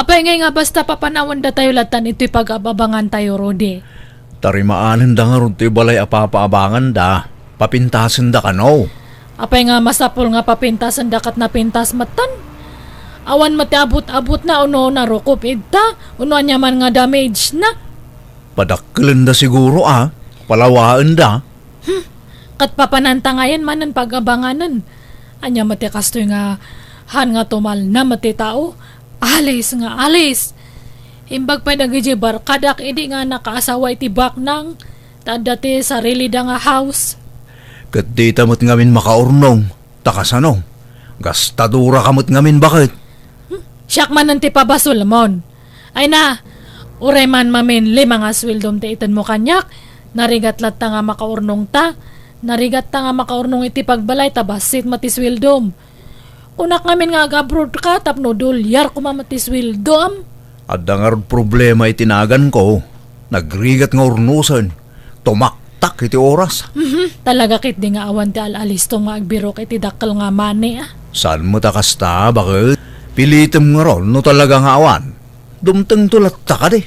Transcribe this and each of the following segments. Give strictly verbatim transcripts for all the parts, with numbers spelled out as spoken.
Apay ngay nga basta papanawendatayo lattan itoy pag-ab-abangantayo, Rudy? Tarimaalenda ngarud toy balay a papaabanganda. Papintasenda kano. Apay nga masapul nga papintasenda ket napintas metten? Awan met ti abut-abutna, uno narukop idta, uno aniaman nga damage na. Padakkelenda siguro a, palawaenda. Hmm, ket papananta ngayen manen pag-abanganen. Ania met ti kastoy nga han nga tumalna met ti tao? Alis nga alis. Imbag pay dagiti barkadak idi nga nakaasawa iti baknang, ta adda ti sarilida nga house. Ket dita met ngamin makaurnong, ta kasano? Gastadora ka met ngamin baket. Hmm, siak manen ti pabasolmon. Ay na, uray man mamin lima nga sueldom ti itedmo kaniak, narigat latta nga makaurnongta. Narigatta nga makaurnong iti pagbalay ta bassit met ti sueldom. Kunak ngamin nga ag-abroad ka tapno dolyar koma met ti sueldom. Adda ngarud problema iti naganko. Nagrigat nga urnosen. Tumaktak iti oras. Mhm, talaga ketdi nga awan ti al-alistom nga agbirok iti dakkel nga money, a. Saan met a kasta, baket? Pilitem ngarud no talaga nga awan. Dumtengto latta kadi.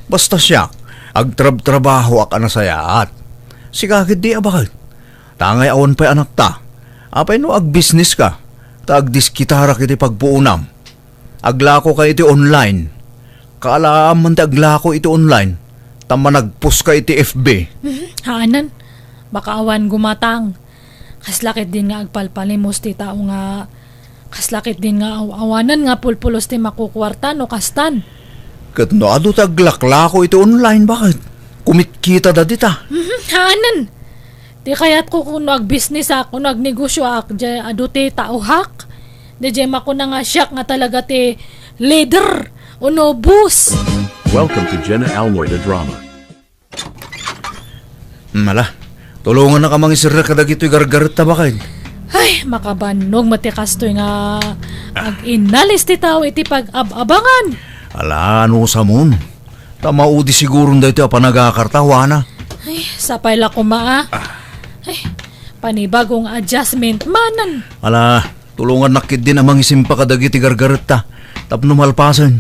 Basta siak, agtrabtrabahoak a nasayaat. Sika ketdi a baket. Ta ngay awan pay anakta. Apay no agbisnis ka, ta agdiskitarak iti pagpuonam. Aglako ka iti online. Kaalaam man ti aglako iti online, ta managpos ka iti F B. Mhm, haanan. Baka awan gumatang. Kasla ketdin nga agpalpalimos ti tao nga, kasla ketdin nga aw-awanen nga pulpulos ti makukuarta no kastan. Ket no adu ti aglaklako iti online, baket? Kumitkitada dita. Mhm, haanen. Ti kayatko kuno agbisnisak, kuno agnegosioak, diay adu ti taohak. Diay makuna nga siak nga talaga ti leader, uno boss. Welcome to Jenna Almoy the Drama. Hmm, ala, tulongannaka mangisirrek kadagitoy gargaretta, baket. Ay, makabannog met ti kastoy nga ag-inalis ti tao iti pag-ab-abangan. Ala, anusamon. Ta maudi siguron daytoy a panagakarta, Juana. Ay, sapay la koma, a. Ah. Ay, panibagong adjustment manen. Ala, tulongannak ketdin a mangisimpa kadagiti gargaretta tapno malpasen.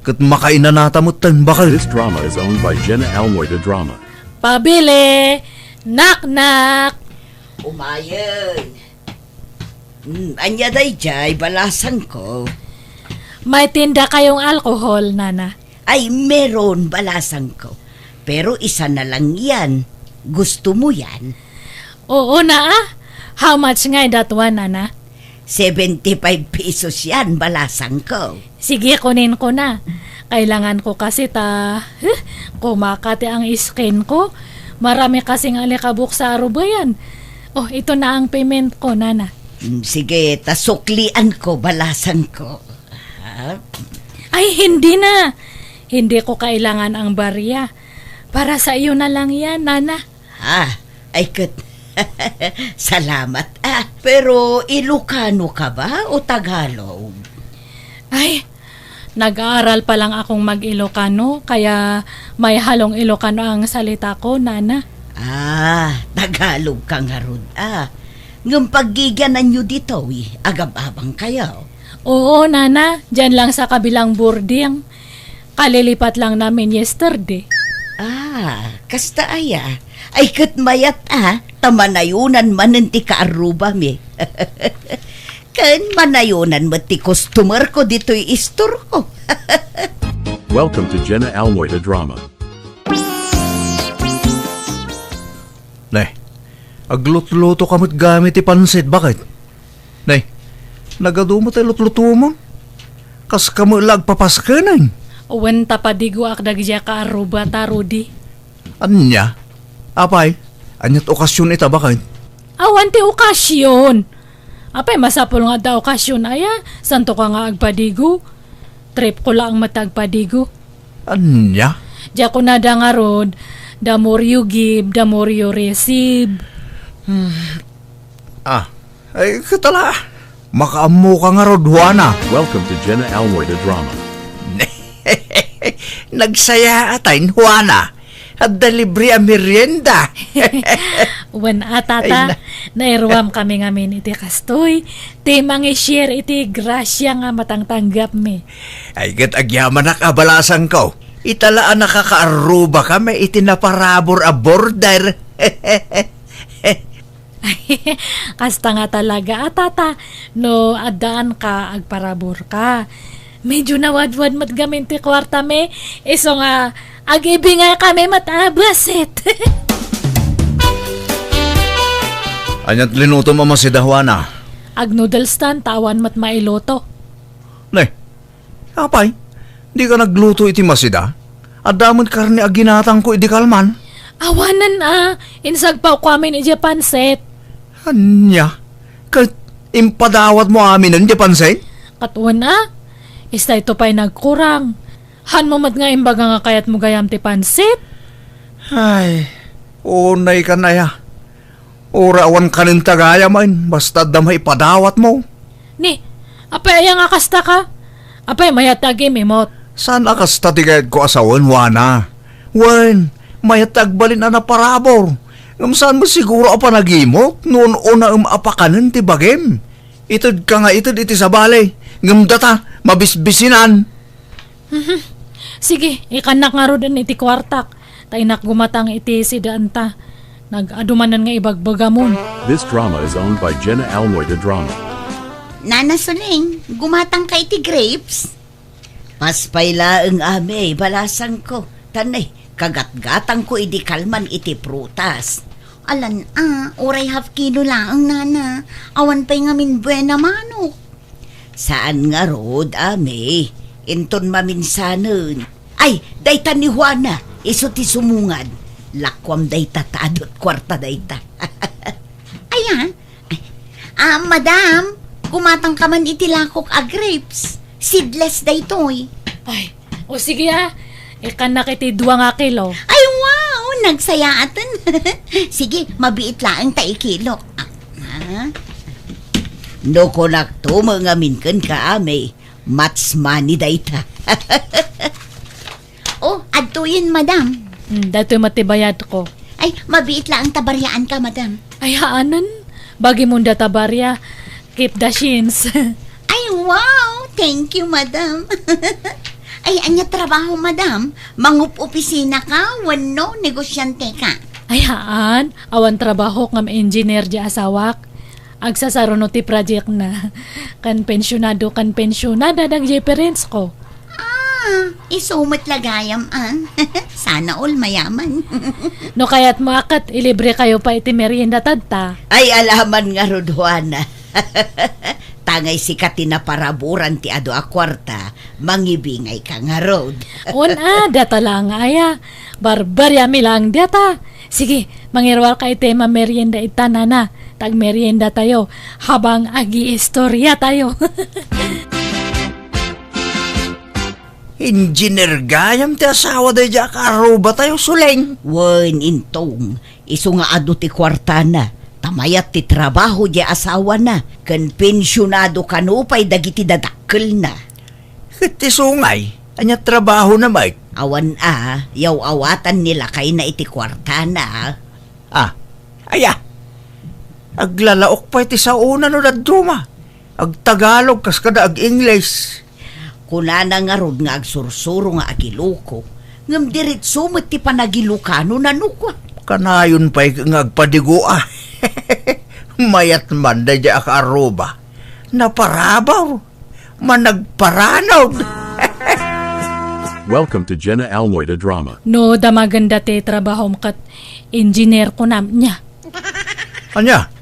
Ket makainanata metten, baket. This drama is owned by Jenna Almoy the Drama. Pabili! Naknak! Umayen! Hmm, ania daydiay, balasangko? May tinda kayong alcohol, Nana? Ay, meron, balasangko. Pero isa na lang yan. Gusto mo yan? Oo na, a. How much ngay that one, Nana? Seventy-five pesos yan, balasangko. Sige, kunin ko na. Kailangan ko kasi ta, huh, kumaka ti ang skin ko. Marami kasing alikabok sa arubayan. Oh, ito na ang payment ko, Nana. Mm, sige, ta suklian ko, balasangko. Ha? Ay, hindi na. Hindi ko kailangan ang barya. Para sa iyo na lang yan, Nana. Ah, ay ket. Salamat, ah. Pero Ilocano ka ba o Tagalog? Ay, nag-aaral pa lang akong mag-Ilocano, kaya may halong Ilocano ang salita ko, Nana. Ah, Tagalog ka ngarud, ah. Ngem paggigiananyo ditoy, agab-abang kayo. Oo, Nana. Diyan lang sa kabilang boarding. Kalilipat lang namin yesterday. Ah, kasta aya. Ay, ket mayat, ah. Ta manayonan manen ti kaarrubami. Ken manayonan met ti customer ko ditoy istorko. Welcome to Jenna Almoy the Drama. Ne, aglutluto ka met gayam iti pansit, baket? Ne, nagadu met ti lutlutomon. Kas kamo la agpapaskenen. Wen ta padigoak dagiti kaarrubata, Rudy. Ania? Apay, ania't okasion ita, baket? Awan ti okasion. Apay, masapul nga adda okasion aya, santo ka nga agpadigo. Trip ko laeng met agpadigo. Ania? Diak kunada ngarud, the more you give, the more you receive. Hmm. Ah, ay, katala. Makaammo ka ngarud, Juana. Welcome to Jenna Almoy the Drama. Nagsayaat, Juana. Adda libre a merienda. Wen a, Tata, ay na. Nairuam kami ngamin iti kastoy, ti mangi-share iti grasia nga matangtanggapmi. Ay, ket agyamanak a balasangko. Ita la a nakakaarruba kami iti naparabur a border. Kasta nga talaga a, Tata, no addaan ka, agparabur ka. Medyo nawadwad met gamin ti kuartami, isu nga agibingay kami met a basit. Aniat linutom a masida, Juana? Ag-noodles tan, ta awan met mailuto. Ne, Apay, dika nagluto iti masida? Adda met karne a ginatangko idi kalman. Awanen a, insagpawko amin idiay pansit. Ania? Ket impadawatmo aminen diay pansit? Ket wen a, istayto pay nagkurang. Hanmo met nga imbaga nga kayatmo gayam ti pansit? Ay, unay kan aya. Uray awan kanenta gayam, basta adda maipadawatmo. Ni, apay aya nga kasta ka? Apay mayat ti agimimot? Saan a kasta ti kayatko a sawen, Juana? Wen, mayat ti agbalin a naparabur. Ngem saan met siguro a panagimot no un-unaem a pakanen ti bagim. Itedka nga ited iti sabali, ngem data, mabisbisinan. Mhm. Sige, ikannak ngaruden iti kuartak, ta innak gumatang iti sidaanta. Nag-adu manen nga ibagbagamon. This drama is owned by Jenna Almoy de Drama. Nana Suling, gumatang ka iti grapes? Paspay laeng, Ami, balasangko. Tan, ay, kagatgatangko idi kalman iti prutas. Alan a, uray half kilo laeng, Nana. Awan pay ngamin buena manok. Saan ngarud, Ami. Inton maminsanen. Ay, dayta ni Juana, isu ti sumungad. Lakuam dayta ta adu ti kuarta dayta. Aya? Ay, ah, madam, gumatang ka man iti lakok a grapes. Seedless daytoy. Ay, o sige a. Ikannak iti dua nga kilo. Ay, wow! Nagsayaaten. Sige, mabiit laeng ta ikilo. Ah, ah. No kunakto met ngamin kenka, Ami, match money dayta. Oh, adtoyen, madam. Hmm, daytoy met ti bayadko. Ay, mabiit laeng ta bariaanka, madam. Ay, haanen. Bagimon data baria. Keep the shins. Ay, wow! Thank you, madam. Ay, ania trabaho, madam? Mangup-opisina ka wenno negosyante ka? Ay, haan. Awan trabahok ngem engineer di asawak. Agsasaruno ti project na. Kan pensionado, kan pensionada dagiti parents ko. Ah, isu met la gayam, ah. Sana all mayaman. No kayatmo a ket, ilibre kayo pay iti merienda tadta. Ay, alaman ngarud, Juana. Tangay sika ti naparaburan ti adu a kuarta, mangibingay ka ngarud. Wen a, data lang aya. Barbariami lang data. Sige, mangiruar ka iti mamerienda ita, nana. Tagmerienda tayo habang agi-istorya tayo. Engineer gayam ti asawa daydi a kaarruba tayo, Suleng. Wen, Intong, isu nga adu ti kuartana, ta mayat ti trabaho di asawana, ken pensionado kano pay dagiti dadakkelna. Ket ti sungay, ania trabahona met? Awan a, yaw-awatan ni lakayna iti kuartana. Ah, aya. Aglalaok pay ti saona no dadduma. Agtagalog kas kada ag-Ingles. Kunana ngarud nga agsursuro nga agiloko, ngem diretso met ti panagilokano nano kua. Kanayon pay nga agpadigo a. Mayat man daydi a kaarruba. Naparabur. Managparanod. Welcome to Jenna Almoy de Drama. No damagenda ti trabahom ket engineer kunam, nia? Ania?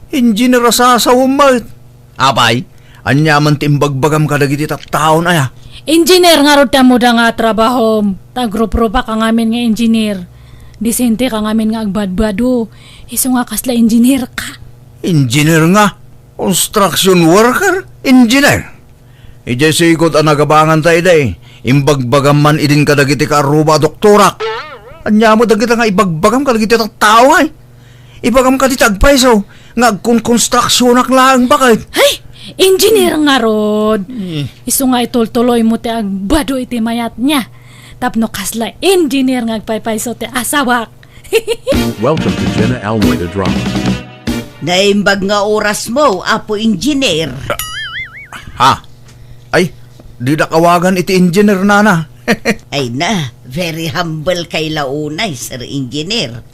Engineer a sasawem met? Apay, ania man ti imbagbagam kadagiti tattaon aya? Engineer ngarud ti ammoda nga trabahom. Tagruprupaka ngamin nga engineer. Disente ka ngamin nga agbadbado. Isu nga kasla engineer ka. Engineer nga? Construction worker? Engineer? Idiay sigud a nagabanganta idi, imbagbagam man idin kadagiti kaarruba a doktorak. Ania met dagita nga ibagbagam kadagiti tattao, ay? Ibagam kadi ti agpayso nga agkonkonstruksionak laeng baket. Hay! Engineer ngarud! Eh. Isu nga itultuloymo ti agbado iti mayat, nia. Tapno kasla engineer nga agpaypayso ti asawak. Welcome to Jenna Almoy the Drama. Naimbag nga oras mo, Apo Engineer. Ha? Ay, didak awagan iti engineer, nana. Ay na, very humble kay la unay, Sir Engineer.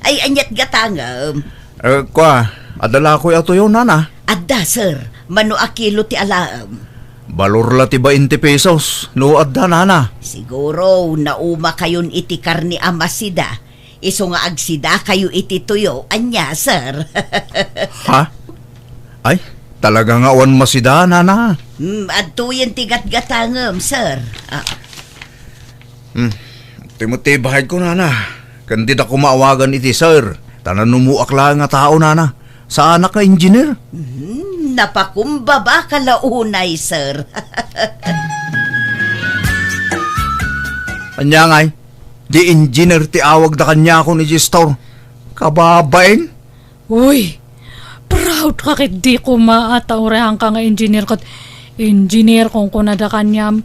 Ay, ania't gatangem? Eh, kwa, adda la koy a tuyo, nana? Adda, sir. Mano a kilo ti alaem? Balor la ti bainte pesos, no adda, nana. Siguro, nauma kayon iti karne a masida. Isu nga agsidakayo iti tuyo, ania, sir? Ha? Ay, talaga nga awan masida, nana. Hmm, adtoyen ti gatgatangem, sir. Ah. Hmm, ti met ti bahayko, nana. Ken dida koma awagan iti sir. Ta nanumoak laeng nga tao, nana. Saanak nga engineer. Hmm, napakumbaba ka la unay, sir. Ania ngay? Di engineer ti awagda kaniakon iti store. Kababain? Uy, proud ka ketdi koma a ta uray haanka nga engineer ket engineer kunkunada kaniam.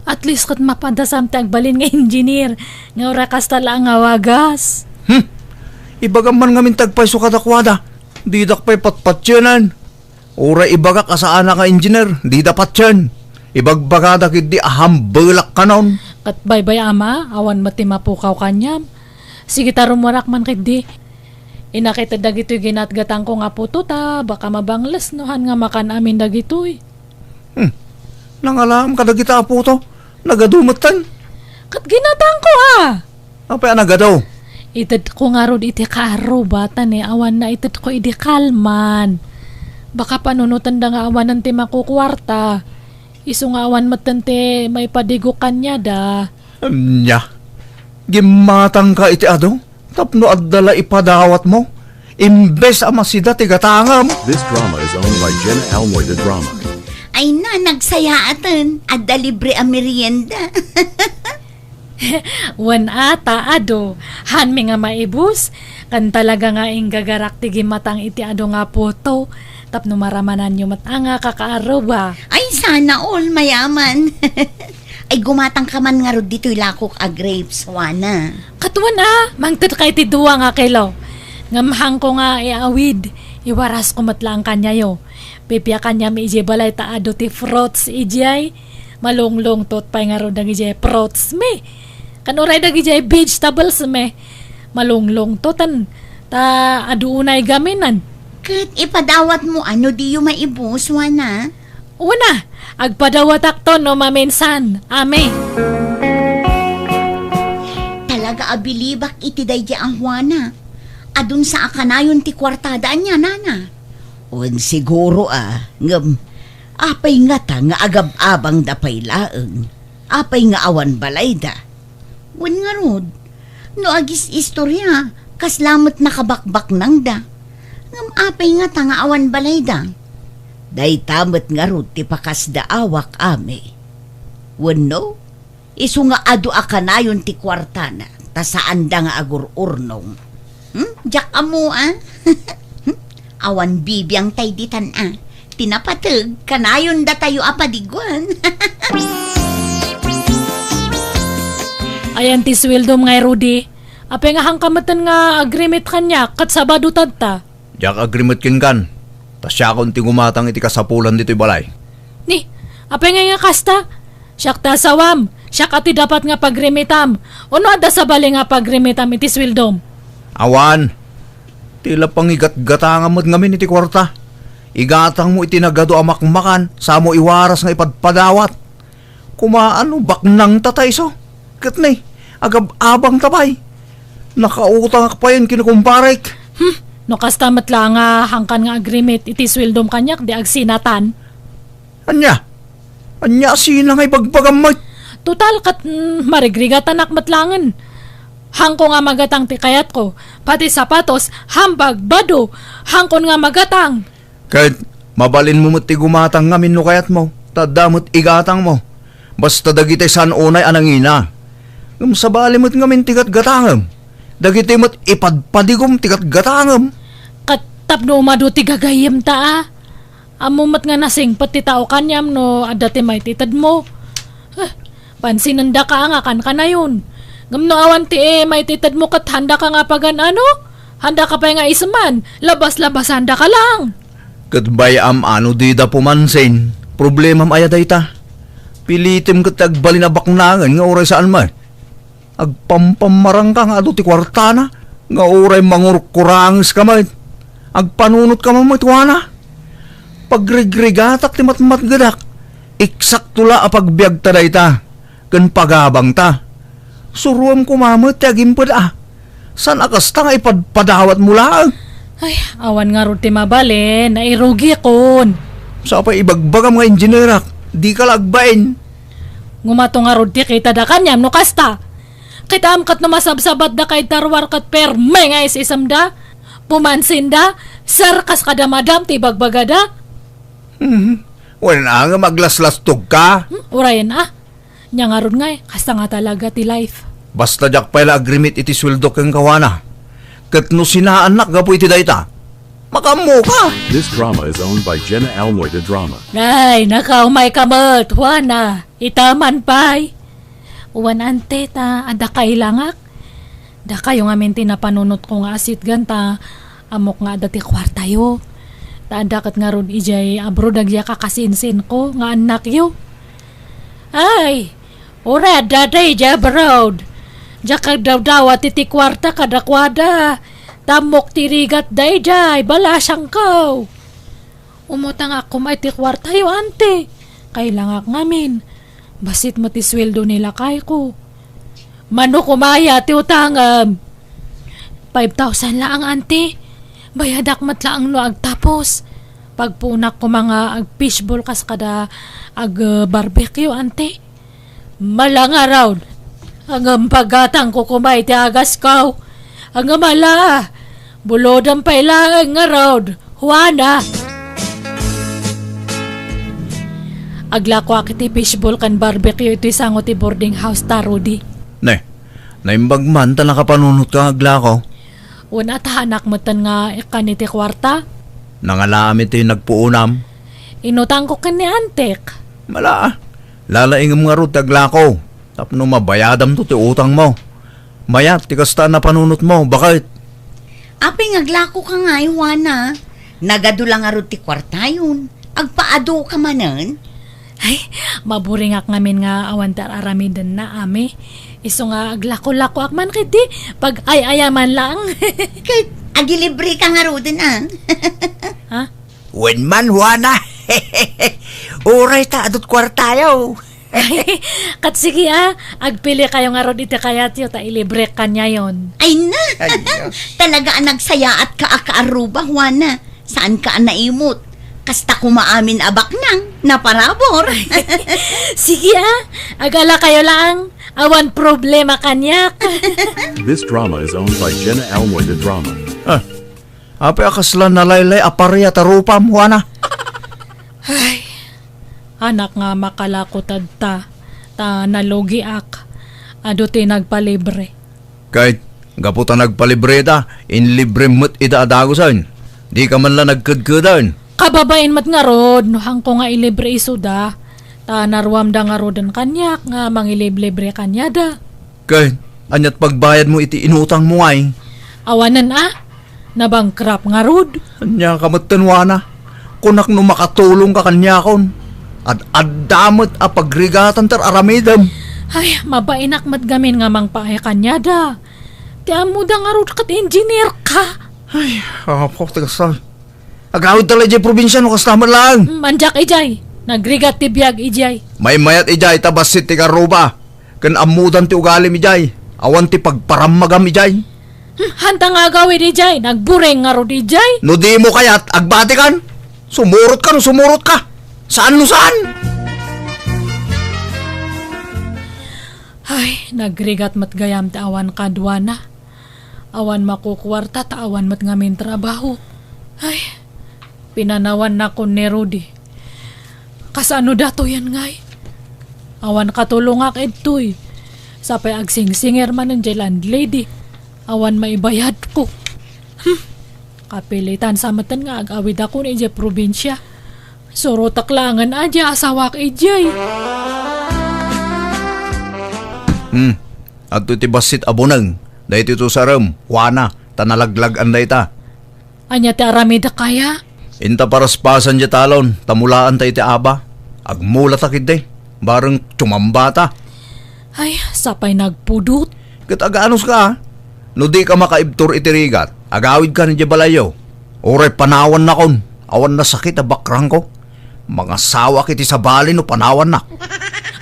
At least ket mapadasam ti agbalin nga engineer nga uray kasta laeng nga awagas. Hmm. Ibagam man ngamin ti agpayso kadakuada. Didak pay patpatienen. Uray ibagak a saanak nga engineer, dida patien. Ibagbagada ketdi a hambelak kanon. Ket baybay-am a, awan met ti mapukaw kaniam. Sige ta rumuarak man ketdi. Inakited dagitoy ginatgatangko nga puto ta baka mabangles no han nga makan amin dagitoy. Hmm. Nangalaam kadagita a puto. Nagadu metten. Ket ginatangko a. Apay a nagadu? Itedko ngarud iti kaarruba ta ni awan naitedko idi kalman. Baka panunotenda nga awanen ti makukuarta. Isu nga awan metten ti maipadigok kaniada. Ania? Gimmatangka iti adu tapno adda la ipadawatmo, imbes a masida ti gatangem. This drama is owned by Jenna Almoy the Drama. Ay na, nagsayaaten. Adda libre a merienda. Wen a ta adu, hanmi nga maibus, ken talaga nga inggagarak ti gimmatang iti adu nga puto, tapno maramananyo met a nga kakaarruba. Ay, sana all, mayaman. Ay, gumatang ka man ngarud ditoy lakok a grapes, Juana. Ket wen a, mangted ka iti dua nga kilo. Ngem haanko nga iawid, iwarasko met laeng kaniayo. Pipia kaniam idiay balay ta adu ti fruits idiay. Malunglungtot pay ngarud dagidiay fruits mi. Ken uray dagidiay vegetables mi. Malunglungtoten ta adu unay gaminen. Ket ipadawatmo a no diyo maibus, Juana? Una, agpadawatakto no maminsan. Ami. Talaga a bilibak iti daydiay a Juana. Adun sa a kanayon ti kuartada ania, nana? Wen siguro a, ngem apay ngata nga agab-abangda pay laeng? Apay nga awan balayda? Wen ngarud, no agis-istoria, kasla met nakabakbaknangda. Ngem apay ngata nga awan balayda? Dayta met ngarud ti pakasdaawak, Ami. Wenno, isu nga adu a kanayon ti kuartana, ta saanda nga agur-urnong. Hmm? Diak ammo a. Hmm? Awan bibiang tay ditan a. Ti napateg, kanayon datayo a padiguan. Ayan ti sueldom ngay, Rudy. Apay nga haanka metten nga agrimit kaniak ket Sabado tatta? Diak agrimit kenkan. Ta siakon ti gumatang iti kasapulan ditoy balay. Ni, apay ngay nga kasta? Siak ti asawam, siak a ti dapat nga pagrimitam. Ono adda sabali nga pagrimitam iti sueldom? Awan. Ti la pangigatgatangam met ngamin iti kuarta. Igatangmo iti nagadu a makmakan, samo iwaras nga ipadpadawat. Kumaano, baknangta ta isu. Ket ni, agab-abangta pay. Nakautangak payen ken kumparek. Hmm, no kasta met la nga haankan nga agrimit iti sueldom kaniak, di agsinatan. Ania? Ania a sina nga ibagbagam met? Total, ket, mm, marigrigatanak met laengen. Haanko nga magatang ti kayatko. Pati sapatos, hambag, bado. Haankon nga magatang. Ket mabalinmo met ti gumatang ngamin no kayatmo, ta adda met igatangmo. Basta dagiti saan unay a nangina. Ngem sabali met ngamin ti gatgatangem. Dagiti met ipadpadigom ti gatgatangem. Ket tapno umadu ti gagayyemta a. Ammom met nga nasingpet ti tao kaniam no adda ti maititedmo. Eh, Pansinendaka nga kankanayon. Ngem no awan ti, eh, maitedmo ket handaka nga pagan-ano? Handaka pay nga iseman, labas-labasandaka lang. Ket bay-am a no dida pumansin, problemam aya dayta? Pilitem ket ti agbalin a baknangen nga uray saan met. Agpampammarangka nga adu ti kuartana, nga uray mangurkurangeska met. Agpanunotka met, Juana. Pagrigrigatak ti matmatgedak. Eksakto la a pagbiagta dayta ken pagabangta. Suroem koma met ti agimped a. Saan a kasta nga ipadpadawatmo laeng? Ay, awan ngarud ti mabalin, nairugikon. Sa pay ibagbagam nga injinerak, dika la agbain. Ngumato ngarud ti kitada kaniam no kasta. Kitaem ket no masabsabatdaka ita ruar ket perme nga is-isemda. Pumansinda, serkas kada madam ti ibagbagada. Mhm. Wen a nga maglaslastogka. Hmm, urayen a. Nia ngarud ngay, kasta nga talaga ti life. Basta diak pay la agrimit iti sueldo kenka, Juana. Ket no sinaannak gapu iti dayta, makaammoka. This drama is owned by Jenna Almoy de Drama. Ay, nakaumayka met, Juana. Itaman pay. Wen, ante, ta adda kailangak. Dakayo ngamin ti napanunotko nga asitgan ta ammok nga adda ti kuartayo. Ta adda ket ngarud idiay abroad dagiti kakasinsinko nga annakyo. Ay, uray adda daydiay abroad. Diak agdawdawat iti kuarta kadakuada. Ta ammok ti rigatda idiay, balasangko. Umutangak koma iti kuartayo, ante. Kailangak ngamin. Bassit met ti sueldo ni lakayko. Mano koma aya ti utangem? Five thousand laeng, ante. Bayadak met laeng no agtapos. Pagpuonak koma nga ag-fishball kas kada ag-barbecue, ante. Mala ngarud. Ngem pagatangko koma iti agasko. Ngem ala, bulodem pay laeng ngarud, Juana. Aglakoak iti fishball ken barbecue iti sango ti boarding house ta, Rudy. Ne, naimbag man ta nakapanunotka nga aglako. Wen, atahanak metten nga ikkan iti kuarta. Nangalaam iti nagpuonam. Inutangko ken ni antek. Mala, lalaingem ngarud ti aglako tapno mabayadamto ti utangmo. Mayat ti kasta a napanunotmo, baket. Apay nga aglakoka ngay, Juana? Nagadu la ngarud ti kuartayon. Agpaaduka manen? Ay, maburingak ngamin nga awan ti ar-aramidenna, ami. Isu nga aglako-lakoak man ketdi, pag-ay-ayaman laeng. Ket agilibreka ngaruden, a? Ha? Wen man, Juana. Uray ta adut kuartayo. Ket sige, a, agpilikayo ngarud iti kayatyo ta ilibrek kaniayon. Ay na! Ay, Diyos. Talaga a nagsayaatka a kaarruba, Juana. Saanka a naimut. Kasta koma amin a baknang, naparabur. Sige, a, agalakayo laeng. Awan problema kaniak. This drama is owned by Jenna Almoy de Drama. Ah, apay a kasla nalaylay a paria ta rupam, Juana? Ay, anak nga makalako tadta, ta nalugiak. Adu ti nagpalibre. Ket gapu ta nagpalibreta, inlibrem met ida a dagusen. Dika man la nagkedkeden. Kababain met ngarud, no haanko nga ilibre isuda, ta naruamda ngaruden kaniak nga mangiliblibre kaniada. Ket aniat pagbayadmo iti inutangmo ngay? Awanen a, nabangkrap ngarud. Ania ka met, Juana? Kunak no makatulongka kaniakon. Ad-adda met a pagrigatan ti ar-aramidem. Ay, mabainak met gamin nga mangpaay kaniada. Ti ammoda ngarud ket engineer ka. Ay, apo, ti kasta. Agawidta la idiay probinsia no kasta met laeng. Mm, andiak idiay. Nagrigat ti biag idiay. Maymayat idiay ta bassit ti kaarruba. Ken ammodan ti ugalim idiay. Awan ti pagparammagam idiay. Hmm, hanta nga agawid idiay. Nagbureng ngarud idiay. No dimo kayat, agbatikan. Sumurotka no sumurotka. Saan no saan. Ay, nagrigat met gayam ti awan kaduana. Awan makukuarta ta awan met ngamin trabaho. Ay, pinanawannakon ni Rudy. Kasano datoyen ngay? Awan katulongak idtoy. Sapay agsingsinger manen diay landlady. Awan maibayadko. Hmm. Kapilitan sa metten nga ag-awidakon idiay probinsia. Surotek laengen a diay asawak idiay. Hmm. Adto ti bassit a buneng. Daytoy to sarem, kuana, ta nalaglag-an dayta. Ania ti aramidek aya? Inta paraspasan diay talon, ta mulaanta iti aba. Agmulata ketdi. Bareng tumambata. Ay, sapay nagpudot. Ket aganuska, a? No dika makaibtur iti rigat, agawidka idiay balayyo. Uray panawannakon, awan nasakit a bakrangko. Mangasawak iti sabali no panawannak.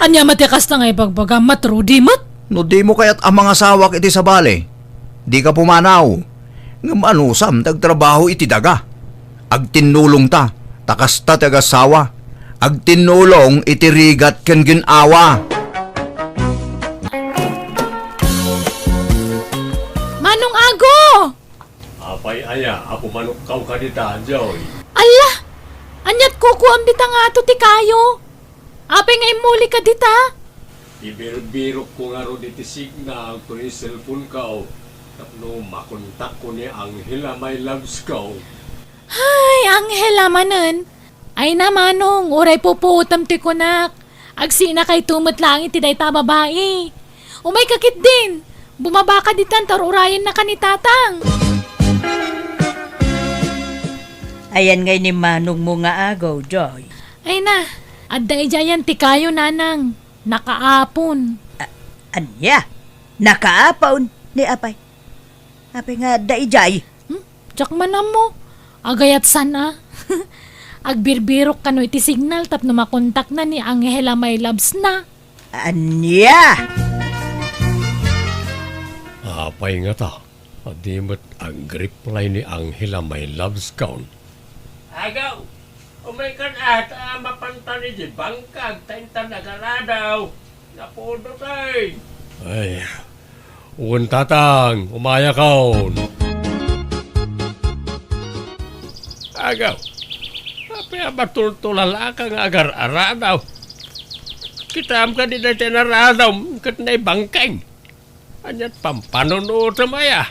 Ania met ti kasta nga ibagbagam, Rudy met? No dimo kayat a mangasawak iti sabali, dika pumanaw. Ngem anusam ti agtrabaho iti daga? Agtinnulongta, ta kasta ti agasawa. Agtinnulong iti rigat ken gin-awa. Manong Ago! Apay aya a pumanokkaw kadita, Joy? Alla! Aniat kukuam dita nga ato ti kayo? Apay nga immulika dita? Ibirbirokko ngarud iti signal toy cellphone-ko tapno makontakko ni Angela, my loves-ko. Ay, Angela manen. Ay na, Manong, uray pupuotem ti kunak. Agsinakayto met laeng iti dayta a babai. Umayka ketdin. Bumabaka ditan ta ur-urayennaka ni Tatang. Ayan ngay ni manongmo nga agaw, Joy. Ay na, adda idiayan ti kayo, Nanang. Nakaapon. A-, ania? Nakaapon? Ni apay? Apay nga adda idiay? Hmm? Diak man ammo. Agayat saan a? Agbirbirok kano iti signal tapno makontakna ni Angela, my loves-na. Ania? Apay ngata a di met agreply ni Angela, my loves-kon? Agaw, umaykan a ta mapantan iti bangkag ta intan agaradaw. Napudot, ay. Ay, wen, Tatang, umayakon. Agaw, apay a matultulalaka nga agar-aradaw? Kitaem kadi dayta inaradawm ket naibangkeng? Aniat pampanunotem aya?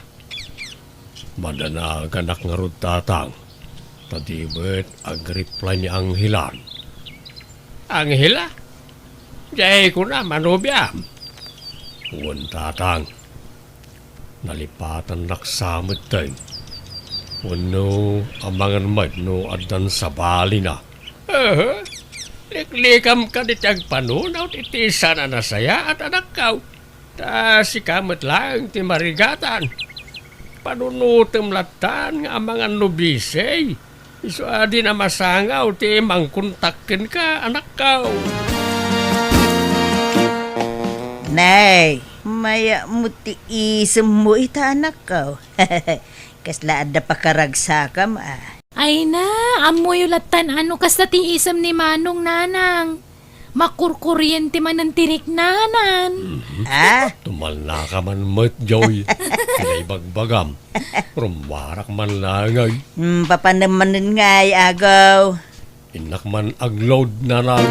Madanagan-ak ngarud, Tatang, ta di met agreply ni Angelan. Angela? Diay kuna manobiam? Wen, Tatang. Nalipatannak sa metten. Wenno, amangan met no addan sabalina. Aha. Liklikam kadi ti agpanunot iti saan a nasayaat, anakko. Ta sika met laeng ti marigatan. Panunotem lattan nga amangan no busy. Isu a di na masangaw ti mangkontak kenka, anakko. Nay, mayat met ti isemmo ita, anakko. Kasla adda pakaragsakam a. Ay na, ammoyo lattan a no kasta ti isem ni Manong, Nanang. Makurkuriente manen ti riknanan. Mhm. Ah? Tumalnaka man met, Joy. Ti naibagbagam. Rummuarak man laeng, ay. Hmm, papanem manen ngay, agaw. Innak man agload, Nanang.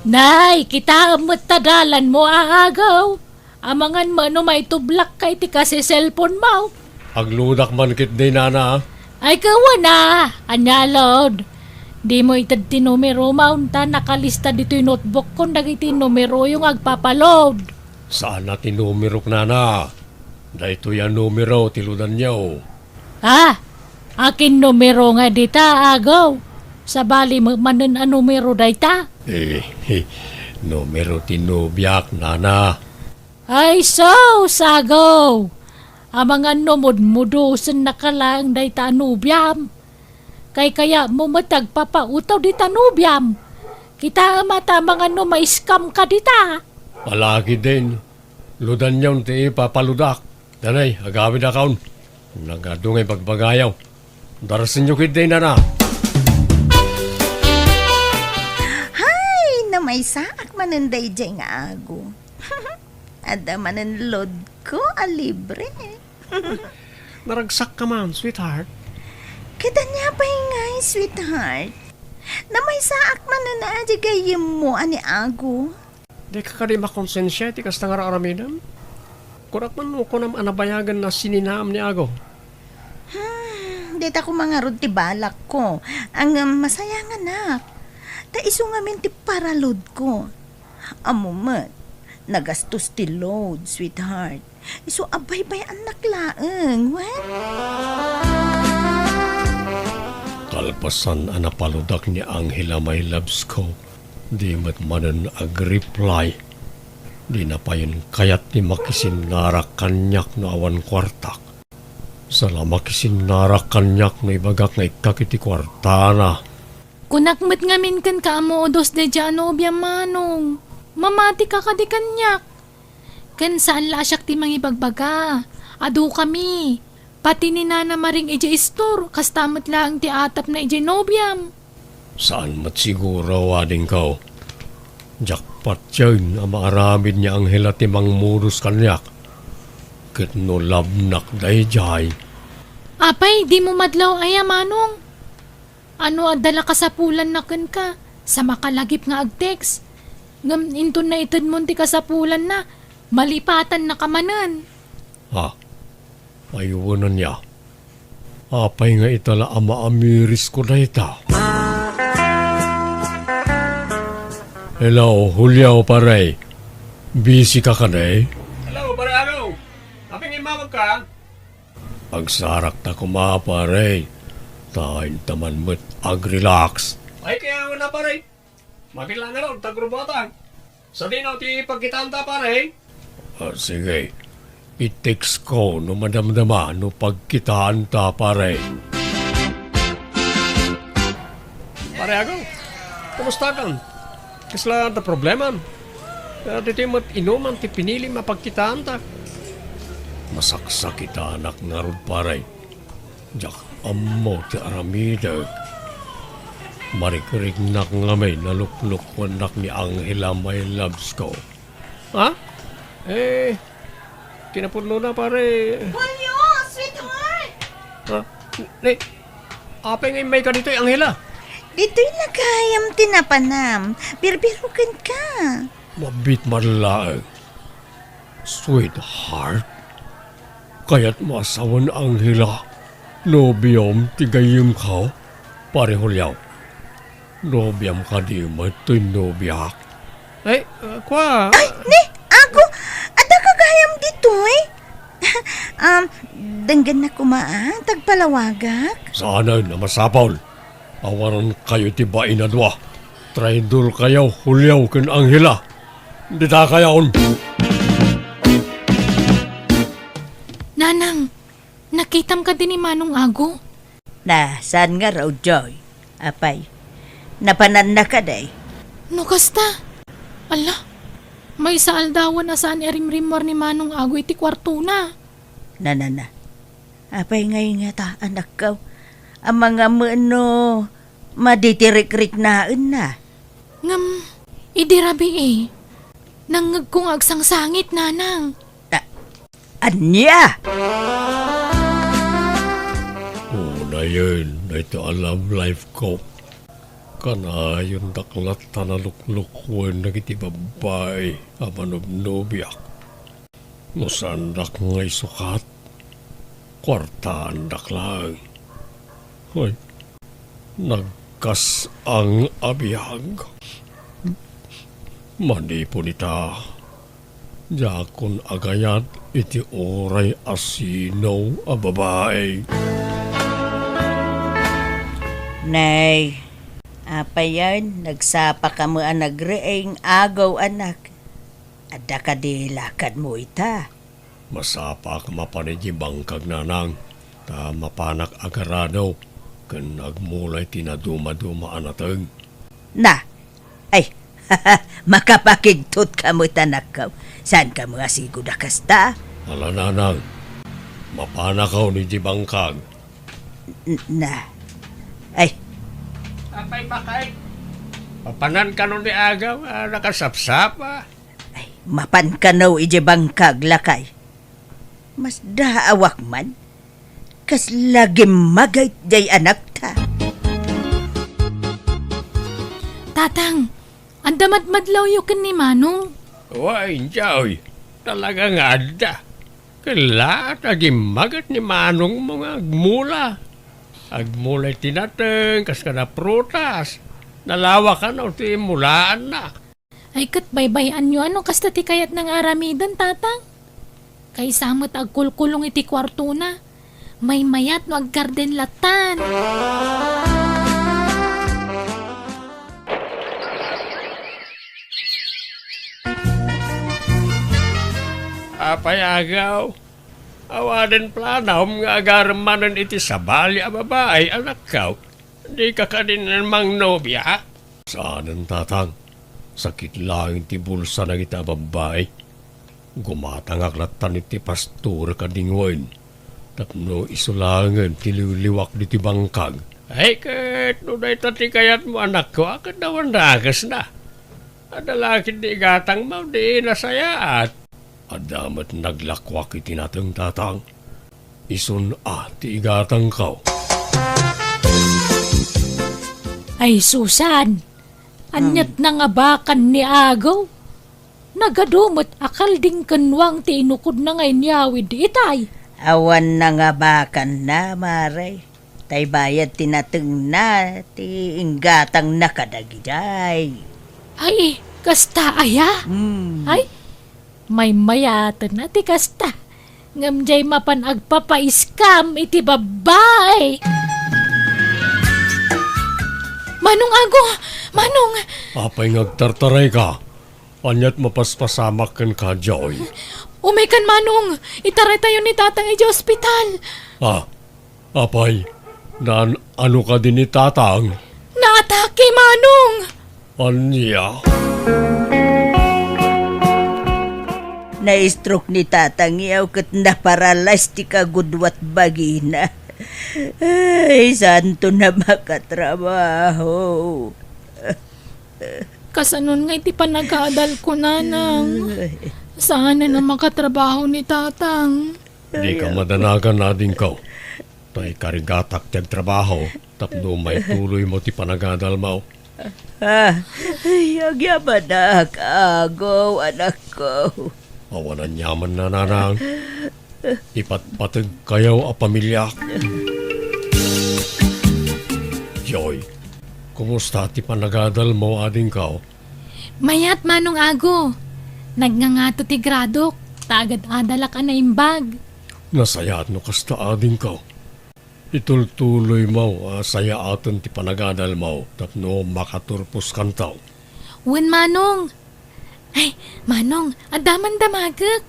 Nay, kitaem met ta dalanmo, agaw. Amangan met no maitublakka iti kasi cellphone-mo. Agloadak man ketdi, Nana. Ay, kawana, ania a load? Dimo ited ti numerom, ta nakalista ditoy notebook-kon dagiti numeroyo nga agpapaload. Saan a ti numerok, Nana. Daytoy a numero ti loadanyo. Ah, akin numero nga dita, agaw? Sabali met manen a numero dayta? Eh, numero ti nobiak, Nana. Ay, sus, agaw! Amangan no mudmudosennaka laeng dayta a nobiam. Kaykayatmo met ti agpapautaw dita nobiam. Kitaem a ta amangan no ma-scam-ka dita. Palagi din. Loadanyon ti ipapaloadak. Danay, agawidakon. Nagadu nga ibagbagayo. Darsenyo ketdi, Nana. Hay, namaysaak manen daydiay nga ago. Adda manen load-ko a libre. Naragsakka man, sweetheart. Ket ania pay ngay, sweetheart? Namaysaak manen a di gayyemmo a ni ago. Dika kadi makonsensia iti kasta nga ar-aramidem? Kunak man no kunam a nabayagen a sininaam ni ago. Hmm, dita koma ngarud ti balakko. Ngem masayanganak. Ta isu ngamin ti paraload-ko. Ammo met, nagastos ti load, sweetheart. Isu a baybay-annak laeng, wen? Kalpasan a napaludak ni Angela, my loves ko, di met manen agreply. Dina payen kayat ti makisinnarak kaniak no awan kuartak. Saan a makisinnarak kaniak no ibagak nga ikkak iti kuartana. Kunak met ngamin kenka a moodos daydiay a nobiam, Manong. Mamatika kadi kaniak. Ken saan la a siak ti mangibagbaga. Adukami. Pati ni Nana Maring idiay istor, kasta met laeng ti atapna idiay nobiam. Saan met siguro, wadingko. Diak patien a maaramid ni Angela ti mangmudos kaniak. Ket no labnak daydiay. Apay, dimo madlaw aya, Manong? Ano adda la kasapulanna kenka? Sa makalagip nga ag-text. Ngem inton naitedmon ti kasapulanna, malipatannaka manen. Ah, ay wen aya. Apay nga ita la a maamirisko dayta? Hello, Julio, pare. Busy ka kadi? Hello, pare Ago. Apay nga immawagka? Agsarakta koma, pare. Ta inta man met ag-relax. Ay, kaya nga na, pare. Mabilang nga ron, tagrubuatan. Sadino ti pagkitaanta, pare? Ah, sige. I-text ko no madamdama no pagkitaanta, pare. Pare Ago, kumusta kan? Kasla adda problemam? Ah, ditoy met inuman ti pinilim a pagkitaanta. Masaksakitanak ngarud, pare. Diak ammo ti aramidek. Marikriknak ngamin a luklukuennak ni Angela, my loves ko. Ha? Eh, kinapudnona, pare. Julio, sweetheart! Ha? Ni, apay nga immayka ditoy, Angela? Ditoy la gayam ti napanam. Birbirokenka. Mabiit man laeng. Sweetheart? Kayatmo a sawen, Angela, nobiom ti gayyemko, pare Julio? Nobiam kadi met toy nobiak? Ay, ah, kua. Ay, ni, Ago, adda ka gayam ditoy? Um, denggennak koma, ah, ta agpalawagak. Saanen a masapul. Awanan kayo ti bain a dua. Traidor kayo, Julio ken Angela. Dita kayon. Nanang, nakitam kadi ni Manong Ago? Na, saan ngarud, Joy? Apay, napananna kadi? No kasta, ala, maysa aldawen a saan a rimrimmuar ni Manong Ago iti kuartona. Na, na, na. Apay ngay ngata, anakko? Amangan met no madi ti rikriknaenna. Ngem, idi rabii, nangngegko nga agsangsangit, Nanang. A-, ania? Unayen, daytoy a love life ko. Kanayon daklat ta naluklukuen dagiti babbai a manubnobiak. No saandak nga isukat, kuartaandak laeng. Ay, nagkas-ang a biag. Manipon ita, diakon agayat iti uray a sino a babai. Nay, apayen, nagsapa kamo a nagreeng agaw, anak. Adda kadi lakadmo ita? Masapaak a mapan idiay bangkag, Nanang, ta mapanak agarado ken agmula iti nadumaduma a nateng. Na, ay, makapakigtot kamo ita, anakko. Saan kamo a sigud a kasta? Ala, Nanang, mapanakon idiay bangkag. N-, na, ay. Apay, Makay, mapanan kano ni agaw a nakasapsapa? Ay, mapan kano idiay bangkag, lakay. Masdaawak man. Kasla gimmaget diay anakta. Tatang, adda madmadlawyo ken ni Manong? Wen, Joy. Talaga nga adda. Ken la ta gimmaget ni Manongmo nga agmula. Agmula iti nateng kas kada prutas. Nalawa kano ti mulaanna. Ay, ket baybay-anyo a no kasta ti kayatna nga aramiden, Tatang. Kaysa met agkulkulong iti kuartona, maymayat no aggarden lattan. Apay, Agaw, awanen planom nga agarem manen iti sabali a babai, anakko? Dika kadi mangnobiak? Saanen, Tatang. Sakit laeng ti bulsa dagita a babbai. Gumatangak lattan iti pastorek a dingwen tapno isu laengen ti liwliwak ditoy bangkag. Ay, ket no dayta ti kayatmo, anakko, a, ket awan dakesna. Adda la ketdi igatangmo, di nasayaat. Adda met naglakuak iti nateng, Tatang. Isun a ti igatangko. Ay, Susan! Aniat na nga bakan ni Agaw? Nagadu met a kalding ken nuang ti inukodna nga inyawid itay. Awan na nga bakanna, Mare. Tay bayad ti natengna, ti inggatangna kadagidiay. Ay, kasta aya? Hmm. Ay, maymayaten a ti kasta. Ngem diay mapan agpapaiskam iti babbai. Manong Ago! Manong! Apay nga agtartarayka? Aniat mapaspasamak kenka, Joy? Umaykan, Manong! Itaraytayo ni Tatang idiay ospital! Ah, apay, naan-ano kadi ni Tatang? Naatake, Manong! Ania? Na-stroke ni Tatang, yaw, ket naparalyze ti kagudua ti bagina. Ay, saanto na makatrabaho. Kasanon nga iti panagadalko, Nanang? Saanen a makatrabaho ni Tatang. Dika madanagan, adingko. Ta ikarigatak ti agtrabaho tapno maituloymo ti panagadalmo. Ah, ay, agyamanak, Ago, anakko. Awan aniamanna, Nanang. Ipatpategkayo a pamiliak. Joy, kumusta ti panagadalmo, adingko? Mayat, Manong Ago. Nagngangato ti gradok, ta agad-adalak a naimbag. Nasayaat no kasta, adingko. Itultuloymo a sayaaten ti panagadalmo tapno makaturposkanto. Wen, Manong. Ay, Manong, adda man damagek.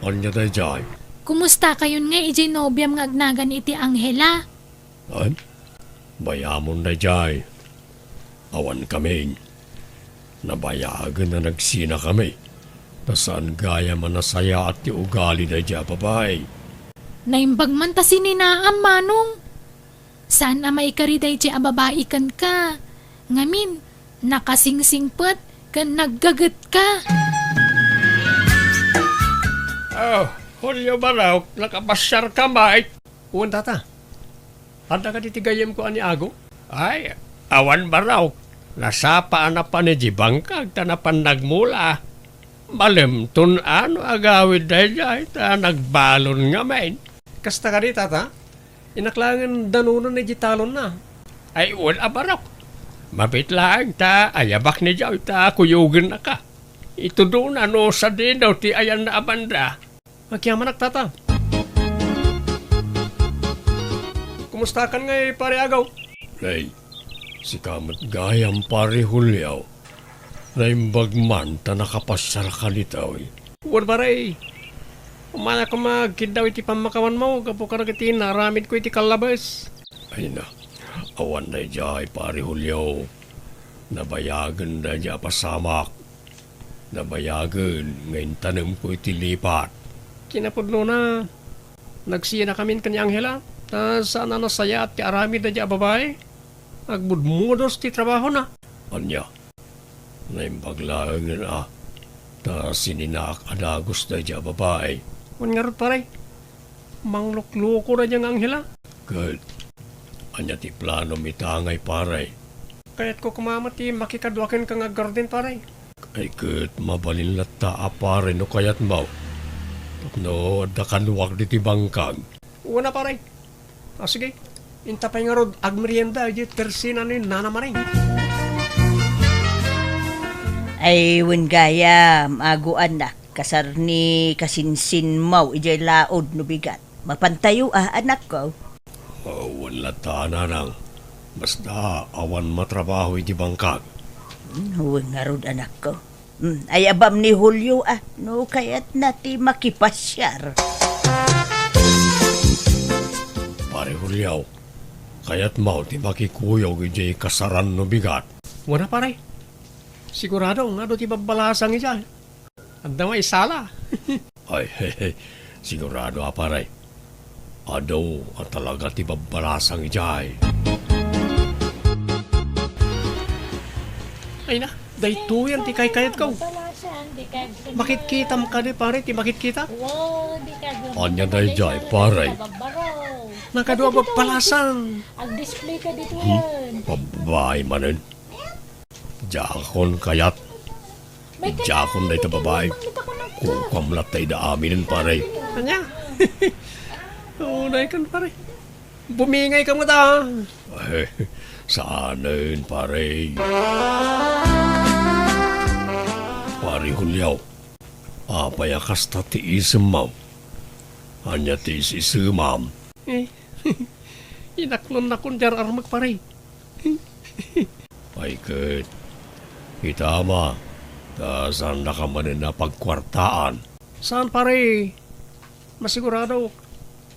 Ania daydiay? Kumustakayon nga idiay nobiam nga agnagan iti Angela? Ay, bayamon daydiay. Awankamin. Nabayagen a nagsinakami, ta saan gayam a nasayaat ti ugali daydiay a babai. Naimbag man ta sininaam, Manong. Saan a maikari daydiay a babai kenka. Ngamin, nakasingsingpet ken naggagetka. Oh, Julio Barok, nakapasiarka met? Wen, Tata. Adda kadi ti gayyemko a ni Ago? Ay, awan barok. Nasapa a napan idiay bangkag ta napan nagmula. Malemton a no agawid daydiay ta nagbalon ngamin. Kasta kadi, Tata? Innak laengen danonen idiay talonna. Ay, wen a barok. Mabiit laeng ta ayabak ni Joy ta kuyogennaka. Itudona no sadino ti ayanna a banda. Agyamanak, Tata. Kumustakan ngay, Pare Agaw? Nay, sika met gayam, Pare Julio. Naimbag man ta nakapasiarka ditoy. Wen, Pare. Umana koma agkiddaw iti pammakawanmo gapu kadagiti naaramidko iti kallabes. Ay na, awan daydiay, Pare Julio. Nabayagen daydiay a pasamak. Nabayagen nga intanemko iti lipat. Kinapudnona, nagsinakamin ken ni Angela, ta saan a nasayaat ti aramid daydiay a babai. Agmudmudos ti trabahona. Ania? Naimbag laengen a, ta sininaak a dagus daydiay a babai. Wen ngarud, pare, manglukloko daydiay nga Angela. Ket ania ti planom ita ngay, pare? Kayatko koma met ti makikadua kenka nga aggarden, pare. Ay ket mabalin latta a, pare, no kayatmo. Tapno adda kaduak ditoy bangkag. Wen a, pare. Ah, sige. Inta pay ngarud agmerienda idiay tersina ni Nana Maring. Ay, wen gayam, aguanak, kasar ni kasinsinmaw idiay laod no bigat. Mapantayo a, anakko. Oh, wen latta, nanang. Basta awan matrabaho iti bangkag. Hmm, wen ngarud, anakko. Hmm, ay, abam ni Julio a, no kayatna ti makipasiar. Pare Julio, kayatmo ti makikuyog idiay kasaran no bigat? Wen a, pare. Sigurado nga adu ti babbalasang idiay. Adda maisala. Ay, sigurado a, pare. Adu a talaga ti babbalasang idiay. Ay na, daytoyen ti kaykayatko. Babbalasang, di ka Makitkitam kadi, pare, ti makitkita? Wow, di ka Ania daydiay, pare? Nakadu a babbalasang. Ag-display ka dito. Hmm? Babae manen. Diakon kayat. Diakon dayta babae. Kukuam latta ida aminen, pare. Ania? Unay kan, pare. Bumingay ka met a. Eh, saanen, pare. Pare Julio, apay a kasta ti isemmo? Ania ti is-isemam? Eh, inaklonnakon diay ar-armek, pare. Ay ket, kita ama, ta saannaka manen a pagkuartaan. Saan, pare. Masiguradok,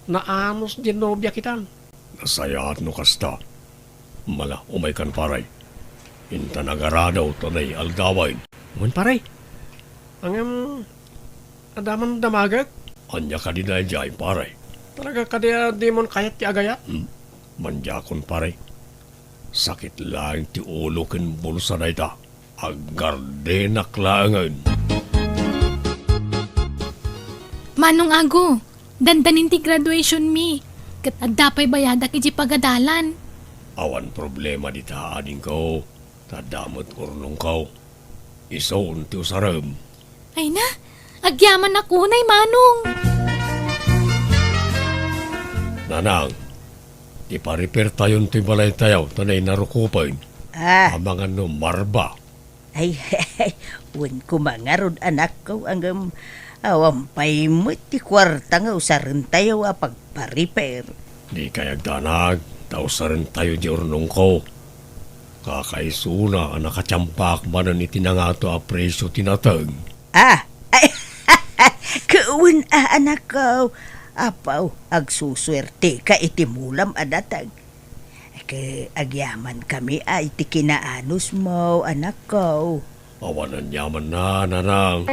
naanus diay nobia kitan. Nasayaat no kasta. Mala, umaykan, pare. Intan agarado ta naialdawen. Wen, pare. Ngem, adda man damagek? Ania kadi daydiay, pare? Talaga kadi a dimon kayat ti agayat? Hmm? Mandiakon, pare. Sakit laeng ti ulo ken bulsa dayta. Aggardenak laengen. Manong Ago, dandanin ti graduation mi, ket adda pay bayadak idiay pagadalan. Awan problema dita, adingko, ta adda met urnongko. Isun ti usarem. Ay na, agyamanak unay, Manong. Nanang, ipa-repair tayon toy balaytayo ta nainarukopen. Ah. Amangan no marba. Ay, wen koma ngarud, anakko, ngem awan pay met ti kuarta nga usarentayo a pagpa-repair. Dikay agdanag, ta usarentayo diay urnongko. Kakaisuna a nakatiampak manen iti nangato a presio ti nateng. Ah, ay, ket wen a, anakko. Apo, agsusuerteka iti mulam a nateng. Ket agyamankami a iti kinaanusmo, anakko. Awan aniamanna, nanang.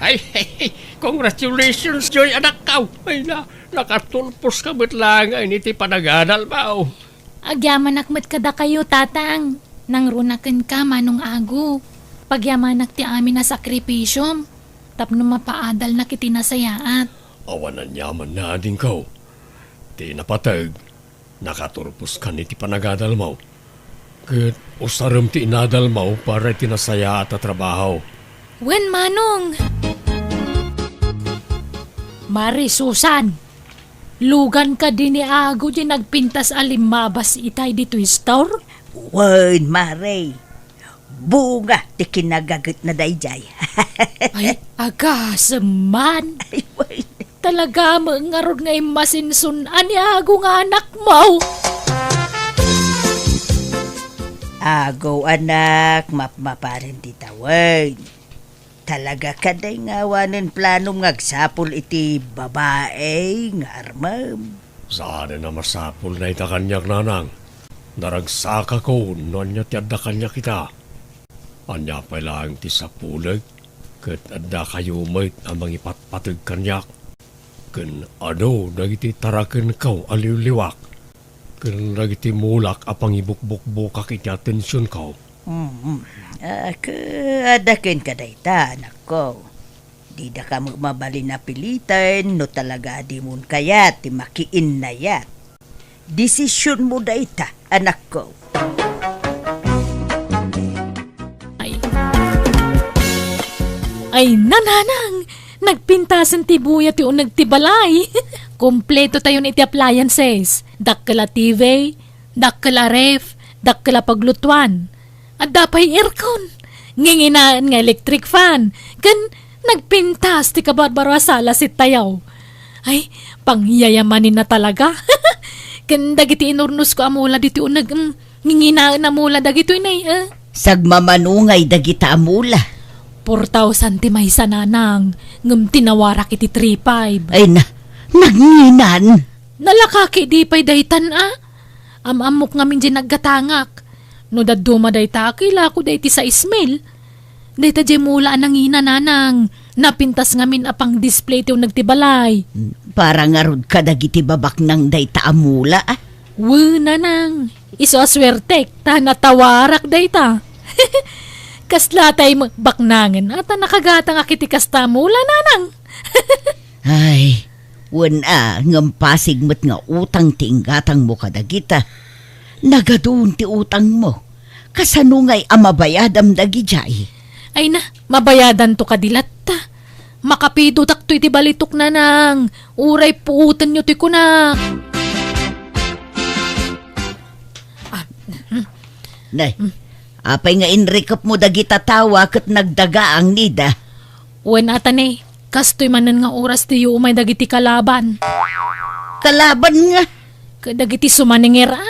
Ay, congratulations, Joy, anakko. Ay na, nakatulposka met laengen iti panagadalmo. Agyamanak met kadakayo, Tatang. Nangruna kenka, Manong Ago. Pagyamanak ti amin a sakripisiom tapno mapaadalnak iti nasayaat. Awan aniamanna, adingko. Ti napateg, nakaturposkan iti panagadalmo. Ket usarem ti inadalmo para iti nasayaat a trabaho. Wen, Manong. Mare Susan, lugan kadi ni Ago diay nagpintas a limmabas itay ditoy store? Wen, Mare. Bunga ti kinagagetna daydiay. Ay, agasem man. Ay, wen. Talaga met ngarud nga immasinsun-an ni Ago nga anakmo. Ago, anak, mapmaparim ti tawen. Talaga kadi nga awanen planom nga agsapul iti babai nga armem? Saanen a masapul dayta kaniak, nanang. Naragsakakon no ania ti adda kaniak ita. Ania pay laeng ti sapulek, ket addakayo met a mangipatpateg kaniak. Ken adu dagiti tarakenko a liwliwak, ken dagiti mulak a pangibukbukbukak iti atensionko. Mm. Ah, ket adda kenka dayta, anakko. Didaka met mabalin a piliten no talaga a dimon kayat ti makiinnayat. Desisionmo dayta, anakko. Ay. Ay, nanang! Nagpintasen ti buya ti uneg ti balay. Kumpleto tayon iti appliances. Dakkel a T V, dakkel a ref, dakkel a paglutuan. Adda pay aircon. Nginginaen nga electric fan. Ken nagpintas ti kabarbaro a sala set tayo. Ay, pangyayamanen na talaga. Ken dagiti inurnosko a mula ditoy uneg, mm, nginginaen a mula dagitoy, nay, eh. Sagmamano ngay dagita a mula. Four thousand ti maysa, nanang, ngem tinawarak iti three five. Ay na, nagninan. Nalakaki di pay daytan, a? Am-ammok ngamin diay naggatangak. No dadduma dayta, kailako dayta sais mil. Dayta diay mula a nangina, nanang. Napintas ngamin a pang-display ti uneg ti balay. Para ngarud kadagiti babaknang dayta a mula, a? Wen, nanang. Isu a suertek, ta natawarak dayta. Kasla tay baknangen, a ta nakagatangak iti kasta a mula, nanang. Ay, wen a, ngem pasig met nga utang ti inggatangmo kadagita. Nagadun ti utangmo. Kasano ngay a mabayadam dagidiay? Ay na, mabayadanto kadi latta. Makapidotakto iti balitok, nanang. Uray puotenyo ti kunak. Ah, hmm. Nay, apay nga inrikepmo dagita tawa ket nagdagaang, Nida? Wen, a ta ne, kastoy manen nga oras ti umay dagiti kalaban. Kalaban nga? Kadagiti sumanenger, a?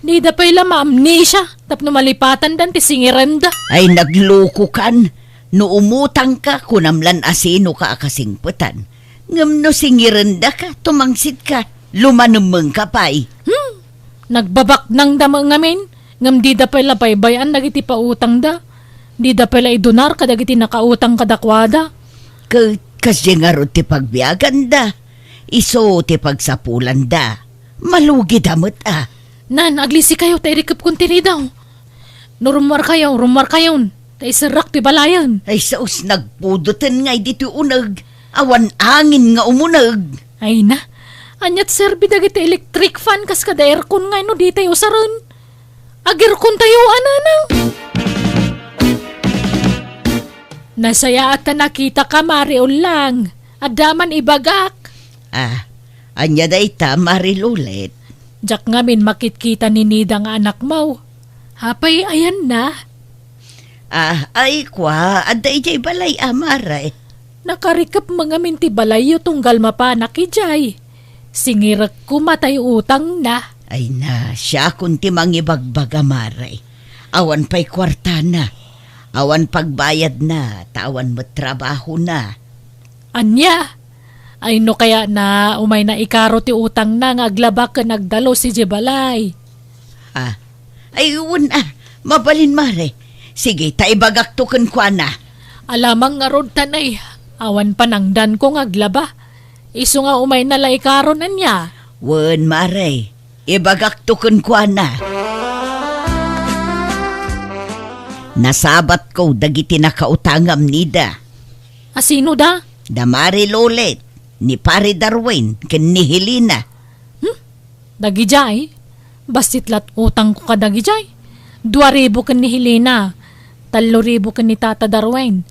Dida pay la maamnesia tapno malipatandan ti singerenda. Ay, naglukokan. No umutangka, kunam lan a sinoka a kasingpetan. Ngem no singerendaka, tumangsitka, lumanemmengka pay. Hmm, nagbabaknangda met ngamin, ngem dida pay la baybay-an dagiti pautangda. Dida pay la idunar kadagiti nakautang kadakuada. Ket kasdiay ngarud ti pagbiaganda. Isu ti pagsapulanda. Malugida met a. Nan, aglisikayo ta irikepkon ti ridaw. No rummuarkayo, rummuarkayon, ta iserrak ti balayen. Ay, saos nagpudoten ngay ditoy uneg. Awan angin nga umuneg. Ay na, aniat serbi dagiti electric fan kas kada aircon ngay no ditay usaren? Agirkon tayo, a, nanang. Nasayaat ta nakitaka, Mari Ullang. Adda man ibagak. Ah, ania dayta, Mari Lulet? Diak ngamin makitkita ni Nida nga anakmo. Apay, ayanna? Ah, ay, kua, adda idiay balay a, Mare. Nakarikep met ngamin ti balayyo tunggal mapanak idiay. Singerek koma tay utangna. Ay na, siakon ti mangibagbaga, Mare. Awan pay kuartana. Awan pagbayadna, ta awan met trabahona. Ania? Ay, no kaya na, umayna ikaro ti utangna nga aglaba ken agdalus idiay balay. Ah, ay, wen a, mabalin, Mare. Sige, ta ibagakto kenkuana. Alamang ngarud, tanay, awan panangdanko nga aglaba. Isu nga umayna la ikaron, ania? Wen, Mare. Ibagakto kenkuana. Nasabatko dagiti nakautangam, Nida. A, sino da? Da Mari Lolet, ni Pari Darwin, ken ni Helena. Hmm? Dagidiay? Bassit lat utangko kadagidiay. Dua ribu ken ni Helena, tallo ribu ken ni Tata Darwin,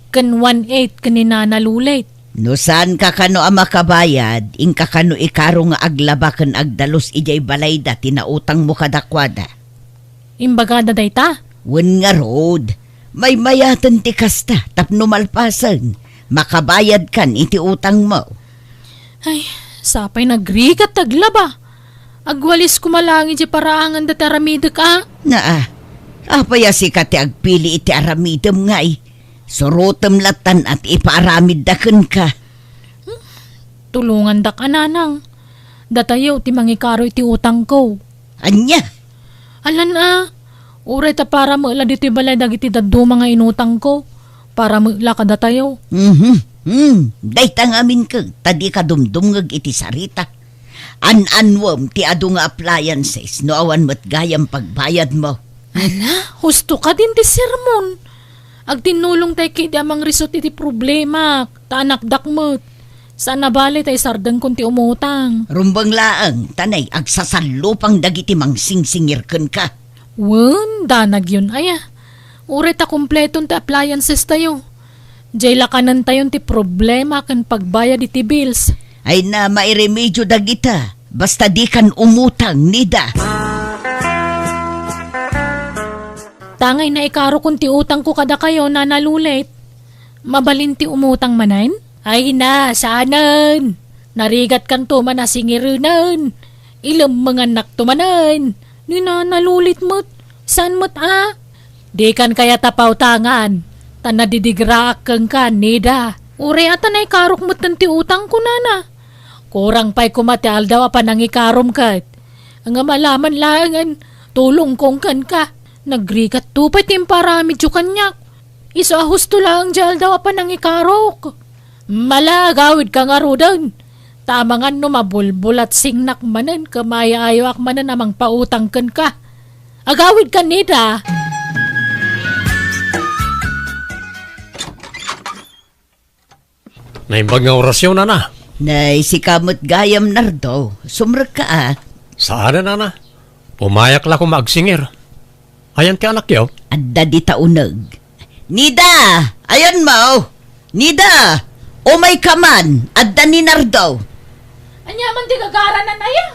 ken one eight ken ni Nana Lulet. No saanka kano a makabayad, inka kano ikaro nga aglaba ken agdalus idiay balayda ti nautangmo kadakuada. Imbagada dayta? Wen ngarud, maymayaten ti kasta tapno malpasen, makabayadkan iti utangmo. Ay, sapay nagrigat ti aglaba. Agwalis koma laeng idiay paraangan dati aramidek a. Naa, apay a sika ti agpili iti aramidem ngay? Surotem lattan a ti ipaaramidda kenka. Hmm? Tulongandak a, nanang. Datayo ti mangikaro iti utangko. Ania? Alan a, uray ta para met la ditoy balay dagiti dadduma nga inutangko. Para met la kadatayo. Mhm. Hmm. Dayta ngamin ket ta dika dumdumngeg iti sarita. An-annuem ti adu nga appliances no awan met gayam pagbayadmo. Ala, husto kadin ti sermon. Agtinnulong tay ketdi a mangrisut iti problemak, ta anakdak met. Saan a bale ta isardengkon ti umutang. Rumbeng laeng, tanay, agsasallupang dagiti mangsingsingir kenka. Wen, danagyon aya. Uray ta kompleton ti appliances tayo. Diay lakanentayon ti problema ken pagbayad iti bills. Ay na, mairemedio dagita. Basta dikan umutang, Nida. Tangay naikarokon ti utangko kadakayo, Nana Lulit. Mabalin ti umutang manen? Ay na, saanen. Narigatkanto man a singirenen. Ilemmengannakto manen. Ni Nana Lulit met. Saan met a? Dikan kayat a pautangan. Ta nadidigraak kenka, Nida. Uray a ta naikarok metten ti utangko, Nana. Kurang pay koma ti aldaw a panangikaromko. Ngem alaman laengen, tulongkon kenka. Nagrigatto pay ti imparamidyo kaniak. Isu a husto laeng diay aldaw a panangikarok. Mala, agawidka ngaruden. Ta amangan no mabulbulatsingnak manen ken maayo-ayoak manen a mangpautang kenka. Agawidka, Nida. Naimbag nga orasyo, Nana. Nay, sika met gayam, Nardo. Sumrekka a. Saan, Nana. Umayak la koma agsingir. Ayan ti anakyo? Adda dita uneg. Nida! Ayanmo! Nida! Umayka man! Adda ni Nardo! Ania man ti gagaranan aya?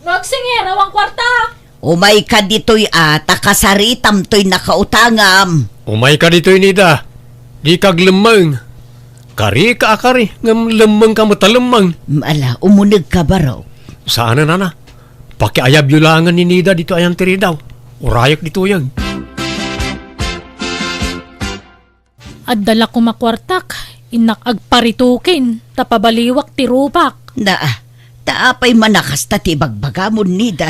No agsingir, awan kuarta. Umayka ditoy a, ta kasaritam toy nakautangam. Umayka ditoy, Nida. Dika aglemmeng. Karika a kari, ngem lemmengka met a lemmeng. Ala, umunegka, barok. Saan, Nana. Pakiayabyo laengen ni Nida ditoy ayan ti ridaw. Urayek ditoyen. Adda la koma kuartak, innak agparitukin, ta pabaliwak ti rupak. Naa, ta apay man a kasta ti ibagbagamon, Nida?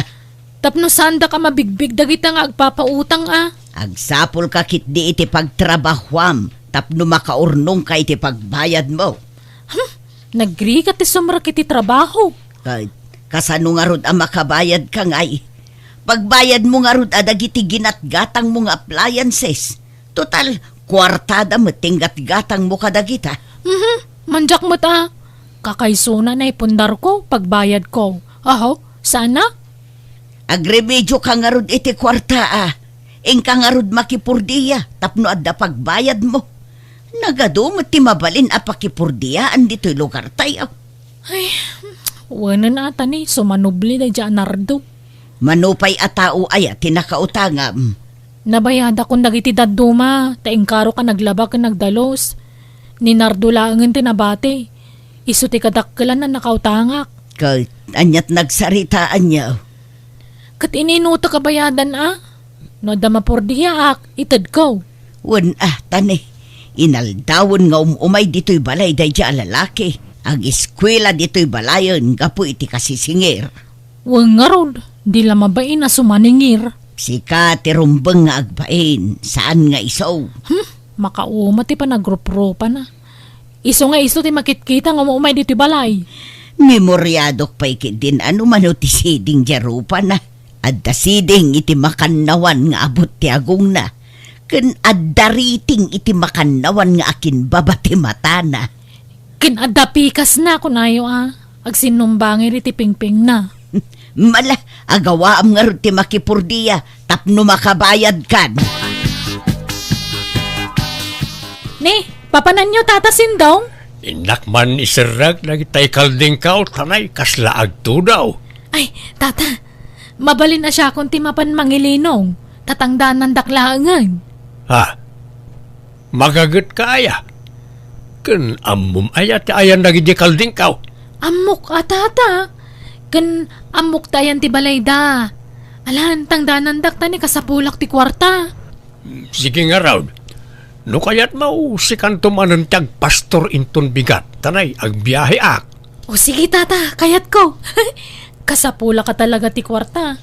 Tapno saandak a mabigbig dagita nga agpapautang a. Agsapulka ketdi iti pagtrabahuam, tapno makaurnongka iti pagbayadmo. Hmm, nagrigat ti sumrek iti trabaho. Ka-, kasano ngarud a makabayadka ngay? Pagbayadmo ngarud a dagiti ginatgatangmo nga appliances. Total, kuartada met ti inggatgatangmo kadagita. Mhm, mandiak met a. Kakaysona naipundarko, pagbayadko. Aho, saan a? Agremedioka ngarud iti kuarta a. Inka ngarud makipurdia tapno adda pagbayadmo. Nagadu met ti mabalin a pakipurdiaan ditoy lugartayo. Ay, wenen a ta ni, sumanubli daydiay a Nardo. Mano pay a tao aya ti nakautangam? Nabayadakon dagiti dadduma, ta inkarok a naglaba ken nagdalus. Ni Nardo laengen ti nabati. Isu ti kadakkelan a nakautangak. Ket aniat nagsaritaanyo? Ket ininutek a bayadan a. No adda mapurdiaak, itedko. Wen a, ta ni, inaldawen nga um-umay ditoy balay daydiay a lalaki. Agiskuela ditoy balayen gapu iti kasisingir. Wen ngarud, di la mabain a sumaningir. Sika ti rumbeng nga agbain, saan nga isu. Hmm, makauma ti panagruprupana. Isu nga isu ti makitkita nga um-umay ditoy balay. Memoriadok pay ketdin a no mano ti siding diay rupana. Adda siding iti makannawan nga abut ti agongna, ken adda riting iti makannawan nga akinbaba ti matana. Ken adda pikasna, kunayo a, agsinnumbangir iti pingpingna. Mala, agawaam ngarud ti makipurdia tapno makabayadkan. Ni, papananyo, Tata Sindong? Innak man iserrek dagita ikaldingkaw, tanay kasla agtudaw. Ay, Tata, mabalin a siakon ti mapan mangilinong, ta tangdanandak laengen. Ha? Magagetka aya? Ken ammom aya ti ayan dagiti kaldingkaw? Ammok a, Tata. Ken ammok ti ayan ti balayda. Alan, tangdanandak ta ni kasapulak ti kuarta. Sige ngarud. No kayatmo, sikanto manen ti agpastor inton bigat. Tanay, agbiaheak. O sige, Tata, kayatko. Kasapulak a talaga ti kuarta.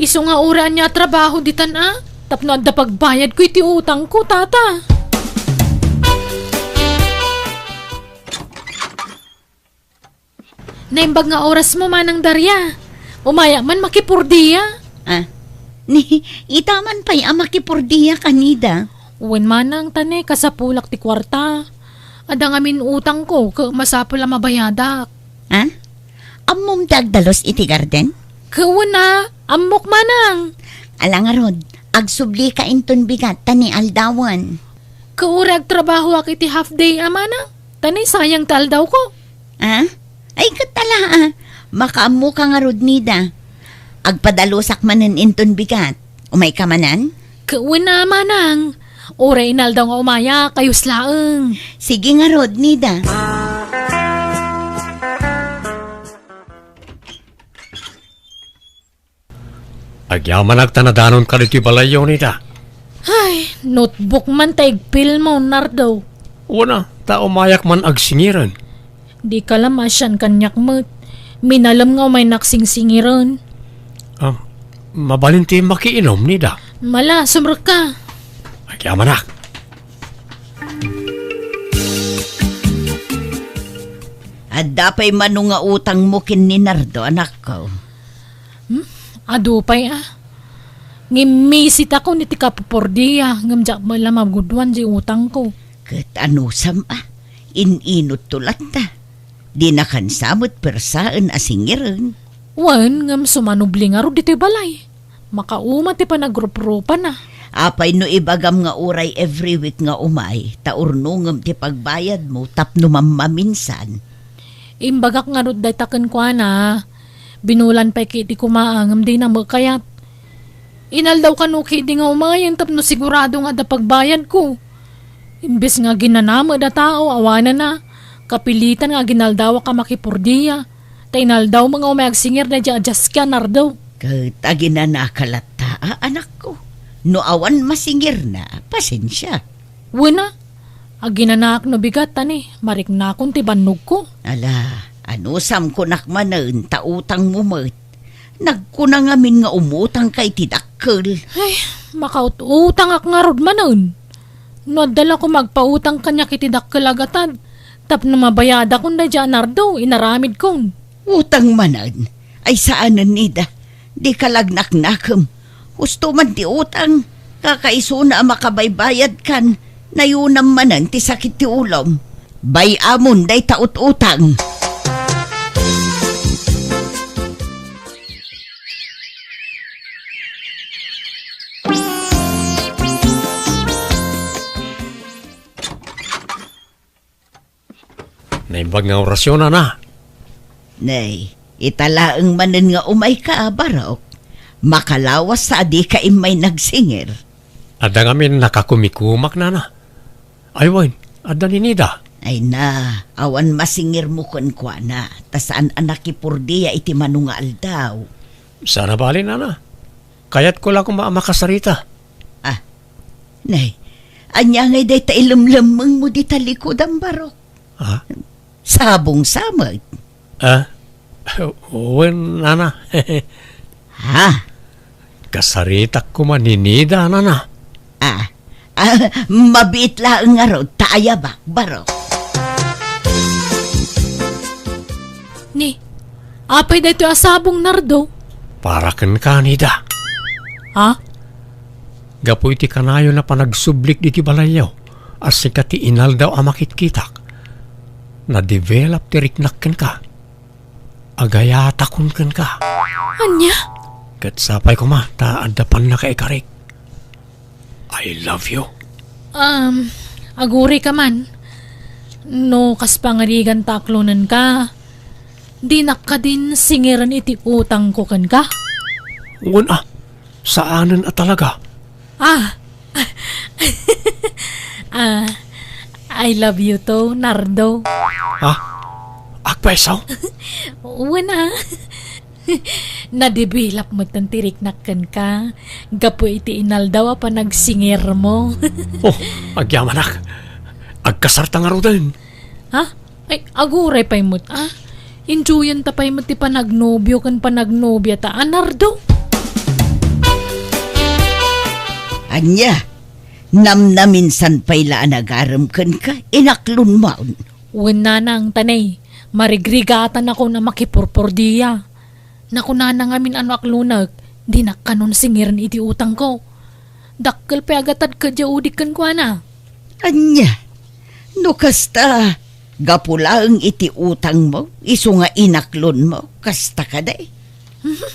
Isu nga uray ania a trabaho ditan a, tapno adda pagbayadko iti utangko, Tata. Naimbag nga orasmo, Manang Daria. Umayak man makipurdia. Ah, ni, ita man pay a makipurdia kanida. Wen, Manang, ta ni, kasapulak ti kuarta. Adda ngamin utangko, ket masapul a mabayadak. Ha? Ammom ti agdalus iti garden? Ket wen a, ammok, Manang. Ala ngarud, agsublika inton bigat ta ni aldawen. Ket uray agtrabahoak iti half day a, Manang, ta ni sayang ti aldawko. Ha? Ay, ket ala, a. Makaammoka ngarud, Nida. Agpadalusak manen inton bigat. Umayka manen? Ket wen a, manang. Uray inaldaw nga umayak, kayus laeng. Sige ngarud, Nida. Agyamanak ta nadanonka ditoy balayyo, Nida. Ay, notebook man ta igpilmo, Nardo. Wen a, ta umayak man agsingiren. Dika la maasian kaniak met. Minalem nga umaynak singsingiren. Ah, mabalin ti makiinom, Nida? Mala, sumrekka. Agyamanak. Adda pay mano nga utangmo ken ni Nardo, anakko? Hmm? Adu pay, a. Ngimmisit ako ni ti kapupordia, ngem diak met la maguduan di utangko. Ket anusam, a? In-inutto latta. Dinakansa met persaen a singiren. Wen, ngem sumanubli ngarud ditoy balay. Makauma ti panagruprupan, a. Apay no ibagam nga uray every week nga umay, ta urnongem ti pagbayadmo tapno mammaminsan? Imbagak ngarud dayta kenkuana. Binulan pay ket ti kumaa ngem dina met kayat. Inaldaw kano ketdi nga umayen tapno sigurado nga adda pagbayadko. Imbes nga aginana met a tao, awanen a. Kapilitan nga aginaldawak a makipordia. Ta inaldaw met nga umay agsingir daydiay a diaski a Nardo. Ket aginanaka latta, a, anakko. No awan masingirna, pasensia. Wen a, aginanaak no bigat, ta ni, mariknakon ti bannogko. Ala, anusam kunak manen ta utangmo met. Nagkuna ngamin nga umutangka iti dakkel. Ay, makaut-utangak ngarud manen. No adda la koma agpautang kaniak iti dakkel a gatad, tapno mabayadakon daydiay a Nardo, inaramidkon. Utang manen? Ay saanen, Nida. Dika la agnaknakem. Husto man ti utang. Kakaisuna a makabaybayadkan. Nayunam manen ti sakit ti ulom. Bay-amon dayta ut-utang. Naimbag nga orasyon, nana. Nay, ita laeng manen nga umayka, Barok. Makalawas sa a dika immay nagsingir. Adda ngamin nakakumikumak, nana. Ay wen, adda ni Nida. Ay na, awan masingirmo kenkuana, ta saan a nakipordia iti mano nga aldaw. Saan a bale, nana. Kayatko la koma a makasarita. Ah, nay, ania ngay dayta ilemlemmengmo dita likudan, Barok? Ha? Sabong sa met. Ah? Wen, nana. Ha? Kasaritak koma ni Nida, nana. Ah, ah, mabiit laeng ngarud ta ayabak, Barok. Ni, apay daytoy a sabong, Nardo? Para kenka, Nida. Ha? Gapu iti kanayon a panagsublik ditoy balayyo, a sika ti inaldaw a makitkitak, na-develop ti riknak kenka. Agayatakon kenka. Ania? Ket sapay koma ta adda pannakaikarik. I love you. Um, agurayka man. No kas pangarigan ta aklonenka, dinak kadin singiren iti utangko kenka? Wen a, saanen a talaga. Ah. Ah, I love you too, Nardo. Ha? Agpayso? Wen a. Na-develop metten ti riknak kenka gapu iti inaldaw a panagsingirmo. Oh, agyamanak. Agkasarta ngaruden. Ha? Ay, aguray pay met, a. Enjoyenta pay met ti panagnobio ken panagnobiata, a, Nardo. Ania? Namnaminsan pay la a nagarem kenka, inaklonmon. Wen, nanang, ta ni, marigrigatanakon a makipurpordia. Nakunana ngamin a no aklonek, dinak kanon singiren iti utangko. Dakkel pay a gatad ket diay udik kenkuana. Ania? No kasta, gapu laeng iti utangmo, isu nga inaklonmo, kasta kadi? Mhm.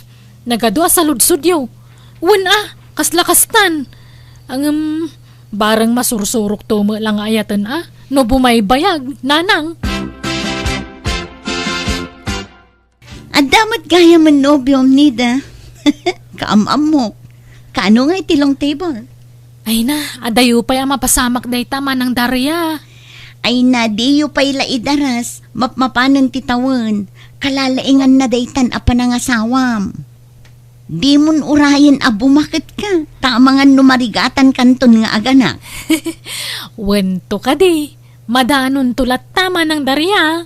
Nagadu a saludsodyo. Wen a, kasla kastan. Ngem, bareng masursurokto met la nga ayaten a, no bumaybayag, nanang. Adda met gayamen nobiom, Nida. Kaam-ammok. Kaano nga iti long table? Ay na, adayo pay a mapasamak dayta, Manang Daria. Ay na, diyo pay la idaras, mapmapanen ti tawen. Kalalainganna daytan a panangasawam. Dimon urayen a bumaketka, ta amangan no marigatan kanton nga aganak. Wen to kadi, madanonto latta, Manang Daria.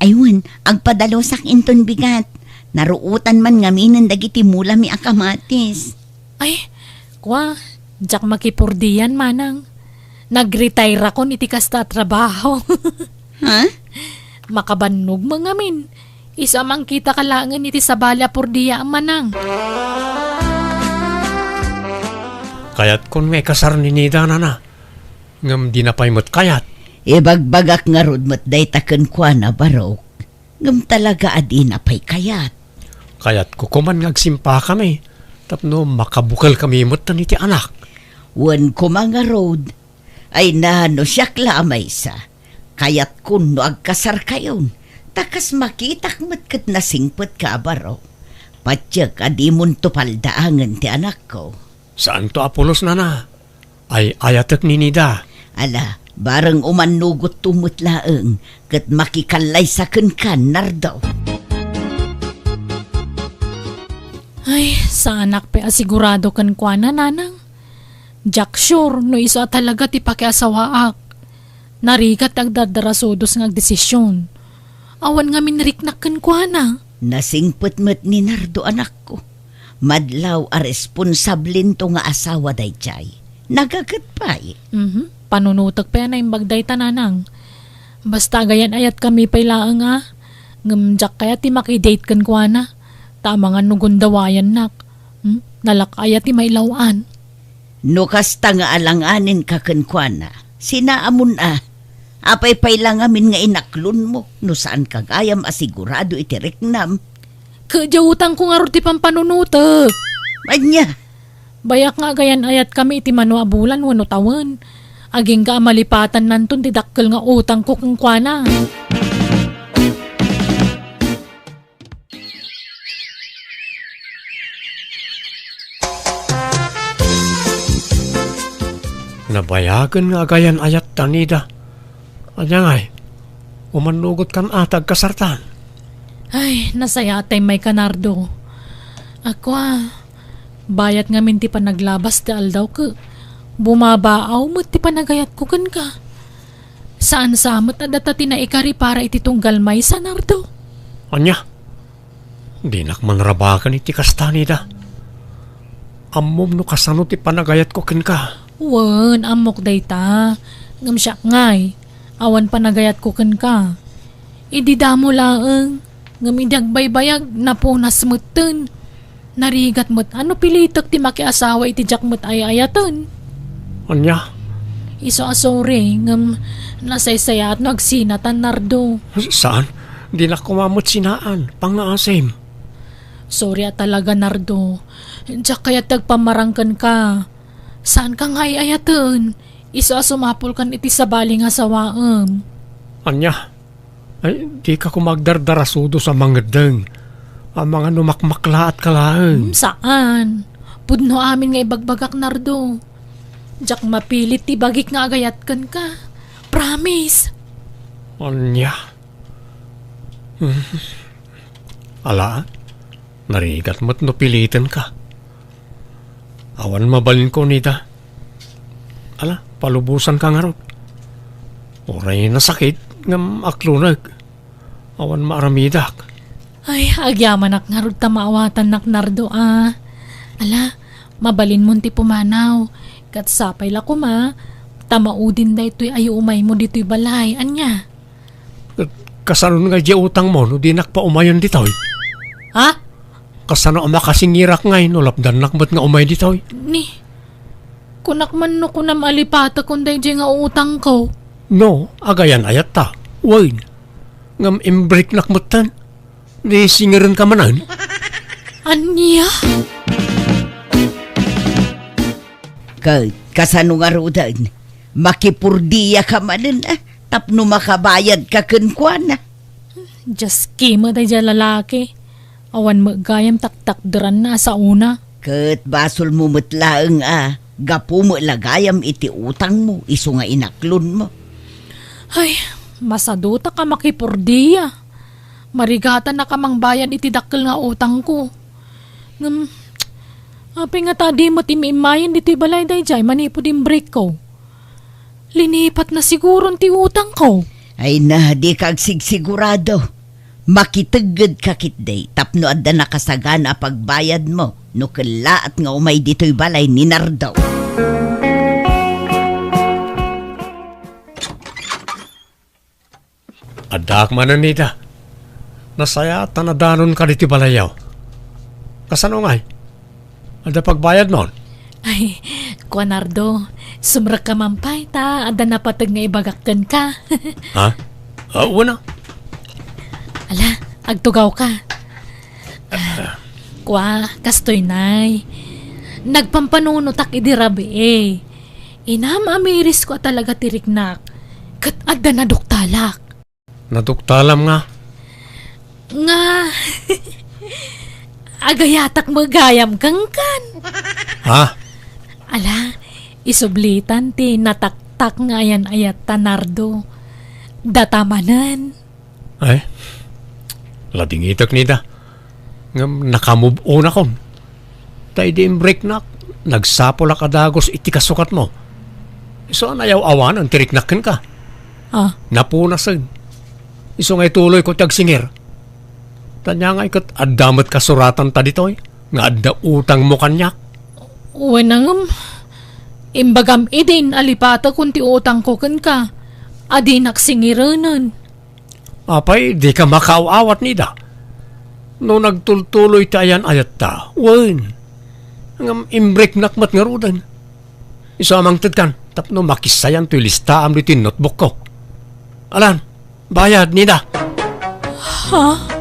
Ay wen, agpadalusak inton bigat. Naruotan man ngaminen dagiti mulami a kamatis. Ay, kua, diak makipurdian, Manang. Nagretire-akon iti kasta a trabaho. Ha? Makabannog mo ngamin. Isu a mangkitaka laengen iti sabali a purdia, Manang. Kayatkon nga ikasar ni Nida, nana. Ngem dina pay met kayat. Ibagbagak ngarud met dayta kenkuana, Barok. Ngem talaga a dina pay kayat. Kayatko koman nga agsimpakami tapno makabukelkami metten iti anak. Wen koma ngarud, ay na, no siak la a maysa, kayatkon no agkasarkayon, ta kas makitak met ket nasingpetka a baro. Patiek a dimonto paldaangen ti anakko. Saanto a pulos, nana. Ay-ayatek ni Nida. Ala, bareng umannogotto met laeng, ket makikallaysa kenka, Nardo. Ay, saanak pay a sigurado kenkuana, Nanang. Diak sure no isu a talaga ti pakiasawaak. Narigat ti agdardarasudos nga agdesisyon. Awan ngamin riknak kenkuana. Nasingpet met ni Nardo, anakko. Madlaw a responsablento nga asawa daydiay. Nagaget pay. Mhm. Panunotek pay a naimbag dayta, Nanang. Basta agayan-ayatkami pay laeng a. Ngem diak kayat ti makidate kenkuana. Ta amangan no gundawayannak. Hmm? Nalak-ay a ti mailaw-an. No kasta nga alanganenka kenkuana, sinaamon a. Apay pay la ngamin nga inaklonmo no saanka gayam a sigurado iti riknam? Ket diay utangko ngarud ti pampanunotek. Ania? Bayak nga agayan-ayatkami iti mano a bulan wenno tawen. Agingga a malipatannanton ti dakkel nga utangko kenkuana. Nabayagen nga agayan-ayatta, Nida. Ania ngay? Umannogotkan a ti agkasartan? Ay, nasayaat tay mayka, Nardo. Ako a, bayat ngamin ti panaglabas ti aldaw ket bumabaaw met ti panagayatko kenka. Saan sa met a data ti naikari para iti tunggal maysa, Nardo. Ania? Dinak manrabaken iti kasta, Nida. Ammom no kasano ti panagayatko kenka. Wen, ammok dayta. Ngem siak ngay, awan panagayatko kenka. Idi damo laeng, ngem idi agbaybayag, napunas metten. Narigat met a no pilitek ti makiasawa iti diak met ay-ayaten. Ania? Isu a sorry, ngem nasaysayaat no agsinatan, Nardo. Saan? Dinak koma met sinaan. Pangngaasim. Sorry a talaga, Nardo. Diak kayat ti agpammarang kenka. Saanka nga ay-ayaten. Isu a sumapulkan iti sabali nga asawaem. Ania? Ay, dika koma agdardarasudos a mangeddeng. Amangan no makmaklaatka laeng. Hmm, saan? Pudno amin nga ibagbagak, Nardo. Diak mapilit ti bagik nga agayat kenka. Promise. Ania? Hmm. Ala, narigat met no pilitenka. Awan mabalinko, Nida. Ala, palubosanka ngarud. Uray nasakit, ngem aklonek. Awan maaramidak. Ay, agyamanak ngarud ta maawatannak, Nardo, a. Ala, mabalinmon ti pumanaw. Ket sapay la koma, ta maudin daytoy a iumaymo ditoy balay. Ania? Ket kasano ngay diay utangmo no dinak paumayen ditoy? Ha? Kasano a makasingirak ngay no lapdannak met nga umay ditoy? Ni, kunak man no kunam a lipatekon daydiay nga utangko. No, agayan-ayatta. Wen. Ngem imbriknak metten. Ni singirenka manen? Ania? Ket kasano ngaruden? Makipurdiaka manen, a, tapno makabayadka kenkuana. Diaski met daydiay a lalaki. Awan met gayam taktakderanna a saona. Ket basolmo met laeng a gapu met la gayam iti utangmo isu nga inaklonmo. Ay, masadutak a makipordia. Marigatanak a mangbayad iti dakkel nga utangko. Ngem, apay ngata a di met immayen ditoy balay daydiay manipud imbreakko? Linipatna siguron ti utangko. Ay na, dika agsigsigurado. Makiteggedka ketdi tapno adda nakasagana a pagbayadmo no kellaat nga umay ditoy balay ni Nardo. Addaak manen ita. Nasayaat ta nadanonka ditoy balayyo. Kasano ngay? Adda pagbayadmon? Ay, Kuan Nardo, sumrekka man pay ta adda napateg nga ibagak kenka. Ha? Ah, wen a. Ala, agtugawka. Ah, kua, kastoy nay. Nagpampanunotak idi rabii. Inam-amirisko a talaga ti riknak, ket adda naduktalak. Naduktalam nga? Nga, agayatak met gayam kenkan. Ha? Ala, isublitan ti nataktak nga ayan-ayatta, Nardo. Data manen. Ay, ladingitek nida. Ngem nakamove-onakon. Ta idi imbreaknak, nagsapulak a dagus iti kasukatmo. Isu a nayaw-awanen ti riknak kenka. Ah. Napunasen. Isu nga ituloyko ti agsingir. Ta ania ngay ket adda met kasuratanta ditoy nga adda utangmo kaniak? Wen a ngem, imbagam idin a lipatekon ti utangko kenka a dinak singirenen. Apay, dika makaaw-awat nida? No nagtultuloy ti ayan-ayatta, wen. Ngem imbreaknak met ngaruden. Isu a mangtedkan, tapno makissayan toy listaam ditoy notebookko. Alan, bayad nida. Ha?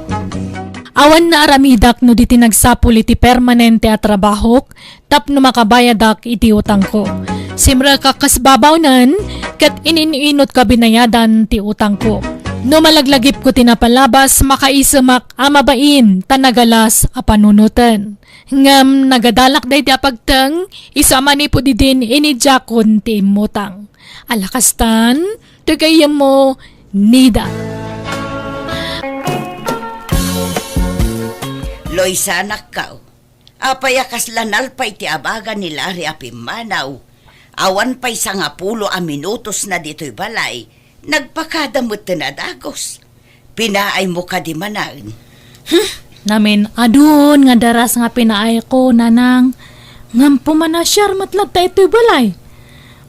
Awan naaramidak no di ti nagsapul iti permanente a trabahok, tapno makabayadak iti utangko. Simrekak kas babawnen, ket inin-inot ka binayadan ti utangko. No malaglagipko ti napalabas, makaisemak a mabain ta nagalas a panunoten. Ngem nagadalak daydi a pagteng, isu a manipud idin inidiakon ti immutang. Ala kastan, ti gayyemmo, Nida. Loisa, anakko, apay a kasla nalpa iti abaga ni Larry a pimmanaw? Awan pay sangapulo a minutosna ditoy balay, nagpakada metten a dagus. Pinaaymo kadi manen? Hmm? Namin-adun nga daras nga pinaayko, nanang. Ngem pumanasiar met latta itoy balay.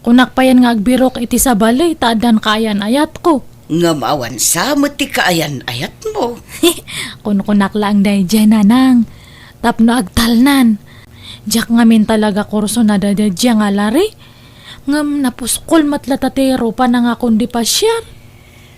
Kunak payen nga agbirok iti sabali ta addan kaayan-ayatko. Ngem awan sa met ti kaayan-ayatmo. Kunkunak laeng daydiay, nanang. Tapno agtalnan. Diak ngamin talaga kurso nadadadia nga Larry. Ngem napuskol met latta ti rupana nga kundi pasiar.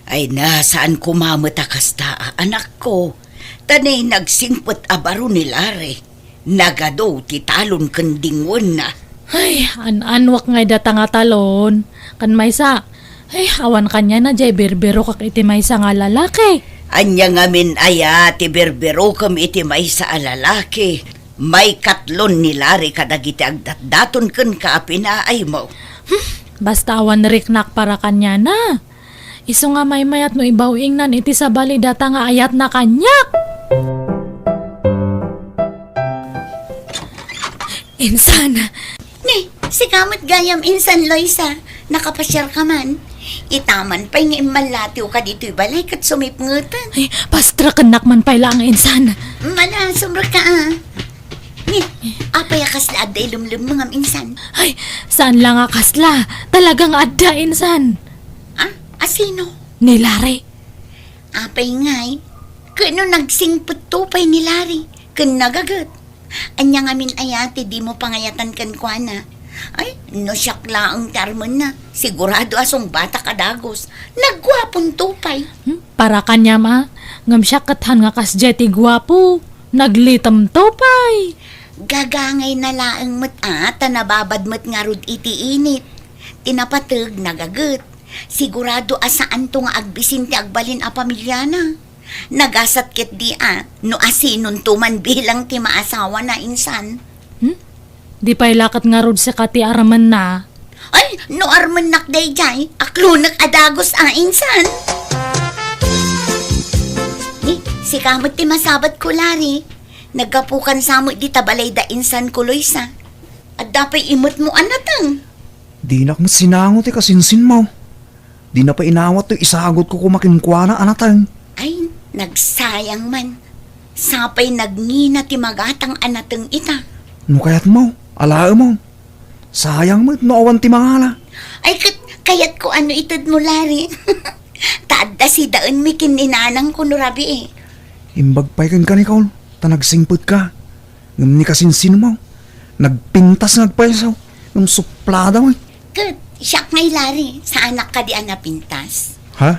Ay na, saan koma met a kasta a anakko. Ta nay nagsingpet a baro ni Larry. Nagadu ti talon ken dingwenna. Ay, an-anwak ngay data nga talon. Ken maysa, ay, awan kaniana diay birbirokak iti maysa nga lalaki. Ania ngamin aya ti birbirokem iti maysa a lalaki? Maikatlon ni Larry kadagiti agdatdaton kenka a pinaaymo. Hmm, basta awan riknak para kaniana. Isu nga maymayat no ibaw-ingnan iti sabali data nga ayatna kaniak. Insan! Ni, sika met gayam, Insan Loisa. Nakapasiarka man. Itaman pay nga immallatiwka ditoy balay ket sumipngeten. Ay, pastrakennak man pay laeng, Insan. Mala, sumrekka a. Ni, apay a kasla adda ilemlemmengam, Insan? Ay, saan la nga kasla. Talaga nga adda, Insan. Ah, a sino? Ni Larry. Apay ngay, ket no nagsingpetto pay ni Larry ken nagaget, ania ngamin aya ti dimo pangayatan kenkuana? Ay, no siak laeng ti armenna, sigurado a sungbatak a dagus. Nagguaponto pay. Hmm, para kaniam a, ngem siak ket han nga kasdiay ti guapo. Naglitemto pay. Gagangayna laeng met a ta nababad met ngarud iti init. Ti napateg, nagaget. Sigurado a saanto nga agbisin ti agbalin a pamiliana. Nagasat ketdi a, no asinonto man bilang ti maasawana, insan. Hmm? Di pay la ket ngarud sika ti armenna. Ay, no armennak daydiay, aklonek a dagus a, insan. Ni, sika met ti masabatko, Larry. Naggapukan sa met dita balay da insanko, Loisa. Adda pay imetmo a nateng. Dinak met sinango ti kasinsinmo. Dina pay inawat toy isagutko koma kenkuana a nateng. Ay, nagsayang man. Sapay nagngina ti magatang a nateng ita. No kayatmo, alaemon. Sayang met no awan ti mangala. Ay, ket kayatko a no itedmo, Larry. Ta adda sidaenmi ken ni nanangko no rabii. Imbag pay kenka, Nicole, ta nagsingpetka. Ngem ni kasinsinmo, nagpintas nga agpayso, ngem suplada met. Ket siak ngay, Larry, saanak kadi a napintas? Ha?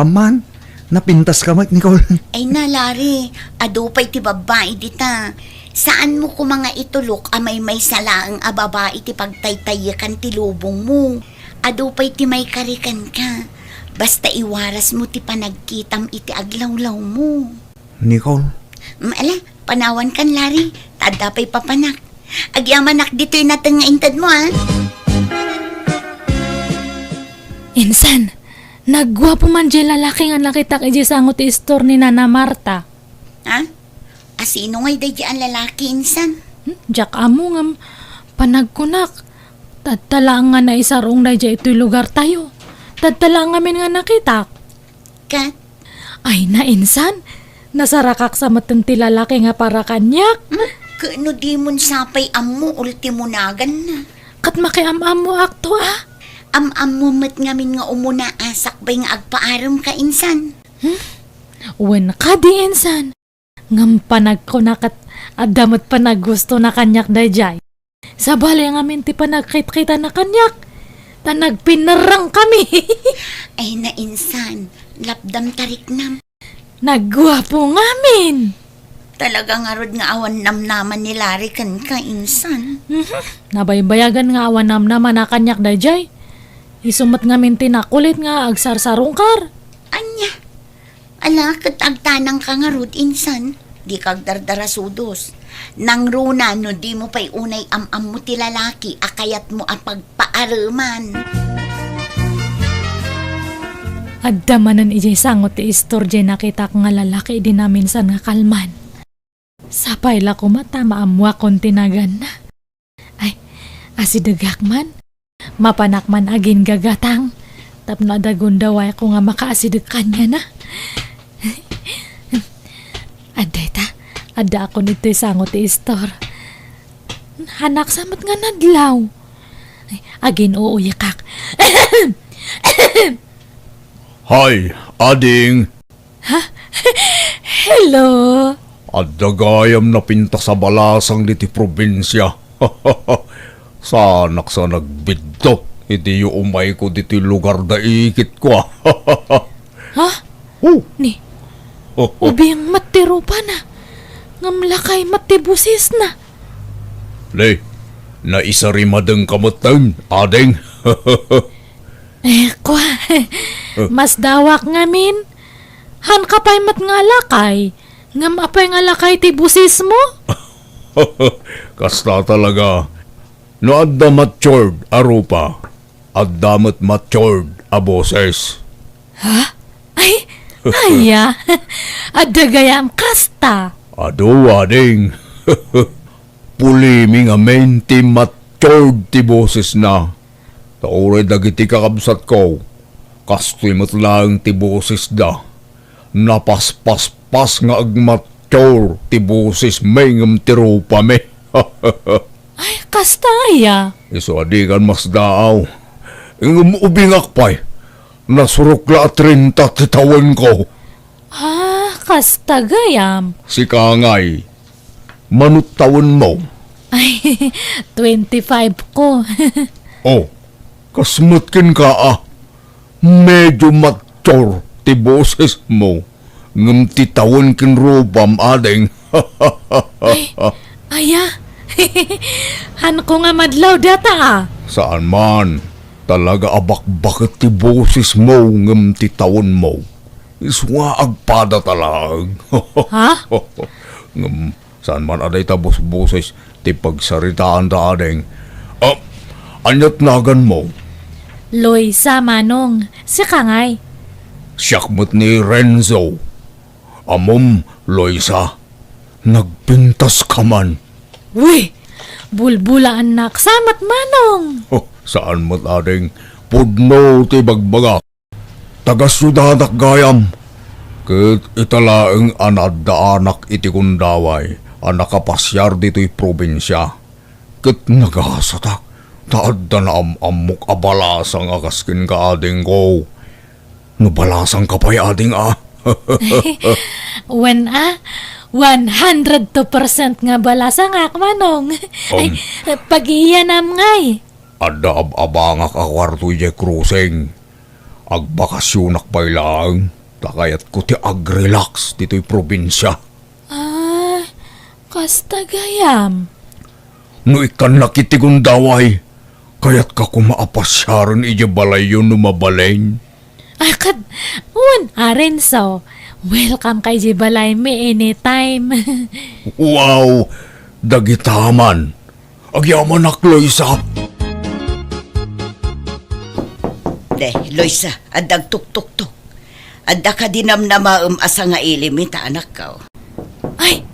Amman, napintaska met, Nicole. Ay na, Larry, adu pay ti babbai dita. Saanmo koma nga itulok a maymaysa laeng a babai ti pagtaytayekan ti lubongmo. Adu pay ti maikari kenka. Basta iwarasmo ti panagkitam iti aglawlawmo. Nicole. Mm, ala, panawankan, Larry, ta adda pay papanak. Agyamanak ditoy nateng nga intedmo, a? Insan, nagguapo man diay lalaki nga nakitak idiay sango ti istor ni Nana Marta. Ha? Asino ngay daydiay a lalaki, insan? Hmm, diak ammo ngem panagkunak. Tatta laeng nga naisarong daydiay itoy lugartayo. Tatta laeng ngamin nga nakitak. Ket? Ay, nainsan, nasarakak sa metten ti lalaki nga para kaniak. Hmm? Ket no dimon sapay ammo, ultimo naganna. Ket makiam-ammoak to, a? Am-ammo met ngamin nga umuna a sakbay nga agpaarem ka, insan. Hmm? Wen kadi, insan. Ngem panagkuna ket adda met panaggusto na kaniak daydiay. Sabali ngamin ti panagkitkita na kaniak, ta nagpinerrang kami. Ay, nainsan, lapdam ta riknam. Nagguapo ngamin. Talaga ngarud nga awan namnama ni Larry kenka, insan. Mhm. Nabaybayagan nga awan namnama na kaniak daydiay. Isu met ngamin ti nakulit nga agsarsarungkar. Ania? Ala, ket agtanangka ngarud, insan. Dika agdardarasudos. Nangruna no dimo pay unay am-ammo ti lalaki a kayatmo a pagpaareman. Adda manen idiay sango ti istor diay nakitak nga lalaki idi naminsan nga kalman. Sapay la koma ta maammoakon ti naganna. Ay, asidegak man. Mapanak man aginggagatang tapno adda gundawayko nga makaasideg kaniana. Adda ita, addaakon ditoy sango ti istor. Hanaksa met nga nadlaw. Ay, agin-uuyekak. Hay, ading! Ha? Hello? Adda gayam napintas a balasang ditoy probinsia. Saanaksa nagbidto idi umayko ditoy lugar da ikitko, a. Ha? Oh. Ni, ubing met ti rupana, ngem lakay met ti bosisna. Ni, naisarimadengka metten, ading. Eh, kua, masdaak ngamin. Hanka pay met nga lakay, ngem apay nga lakay ti bosismo? Kasta talaga. No adda matured a rupa, adda met matured a boses. Ha? Ay, aya. Adda gayam kasta. Adu, ading. Pulimi ngamin ti matured ti bosesna. Ta uray dagiti kakabsatko, kastoy met laeng ti bosesda. Napaspaspas nga agmature ti bosesmi ngem ti rupami. Ay, kasta aya? Isu a dikan masdaaw. Ngem ubingak pay, nasurok la a trenta ti tawenko. Ah, kasta gayam. Sika ngay, mano tawenmo? Ay, twenty-five ko. Oh, kas met kenka, a. Medyo mature ti bosesmo, ngem ti tawen ken rupam, ading. Ay, aya. Hanko nga madlaw data, a. Saan man. Talaga a bakbaket ti bosesmo ngem ti tawenmo. Isu nga agpadata laeng. Ha? Ngem saan man a dayta busboses ti pagsaritaanda, ading. Ah, ania't naganmo? Loisa, Manong. Sika ngay? Siak met ni Renzo. Ammom, Loisa, nagpintaska man. Wi! Bulbulaannak sa met, Manong! Oh, saan met, ading. Pudno ti bagbagak. Taga-siudadak gayam, ket ita laeng a naaddaanak iti gundaway a nakapasiar ditoy probinsia. Ket nagasatak ta adda naam-ammok a balasang a kas kenka, adingko. No balasangka pay, ading, a? Wen a, one hundred two percent nga balasangak, Manong. Ay, Um. Pag-iyanam ngay. Adda ab-abangak a kuarto idiay krusing. Agbakasionak pay laeng, ta kayatko ti agrelax ditoy probinsia. Ah, kasta gayam. No ikkannak iti gundaway, kayatka koma a pasiaren idiay balayyo no mabalin. Ah, ket, wen, a Renzo, welcome ka idiay balaymi anytime. Wow! Dagita man. Agyamanak, Loisa. De, Loisa, adda agtuktuktok. Adda kadi namnamaem a sangailim ita, anakko? Ay,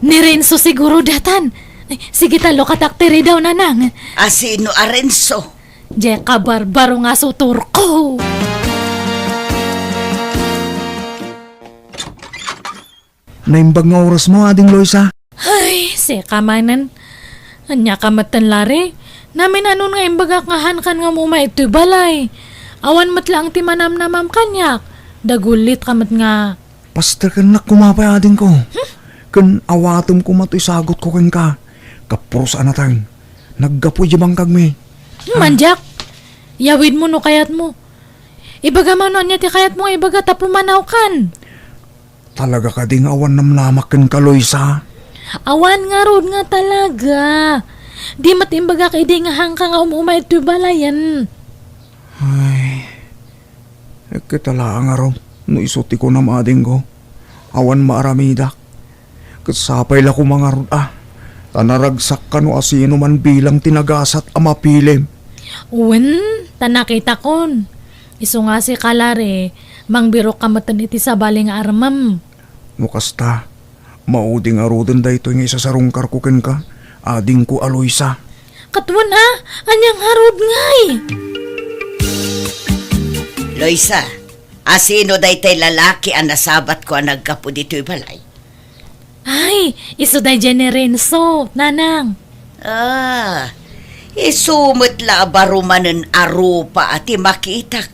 ni Renzo siguro daytan. Ay, sige ta, lukatak ti ridaw, nanang. A sino a Renzo? Diay kabarbaro nga sutorko. Naimbag nga orasmo, Ading Loisa. Ay, sika manen. Ania ka metten, Larry? Naminanon nga imbagak nga hankan nga umuma itoy balay. Awan met laeng ti manamnamam kaniak. Dagulit ka met nga. Pastekennak koma pay, adingko. Hmm? Ken awatem koma toy sagutko kenka. Kapuros a nateng. Naggapu idiay bangkagmi. Hmm, mandiak. Yawidmo no kayatmo. Ibagam no ania ti kayatmo nga ibaga ta pumanawkan. Talaga kadi nga awan namnamak kenka, Loisa? Awan ngarud nga talaga. Di met imbagak idi nga hanka nga um-uma itoy balayen. Ay, ket laeng ngarud no isu ti kunam, adingko. Awan maaramidak. Ket sapay la koma ngarud a, ta naragsak kano a sino man bilang ti nagasat a mapilim. Wen, ta nakitakon. Isu nga sika, Larry, mangbirok ka metten iti sabali nga armem. No kasta, maudi ngaruden daytoy nga isasarungkarko kenka, adingko a Loisa. Ket wen a, ania ngarud ngay? Loisa, a sino daytay lalaki a nasabatko a naggapu ditoy balay? Ay, isu daydiay ni Renzo, nanang. Ah, isu met la a baro manen a rupa a ti makitak.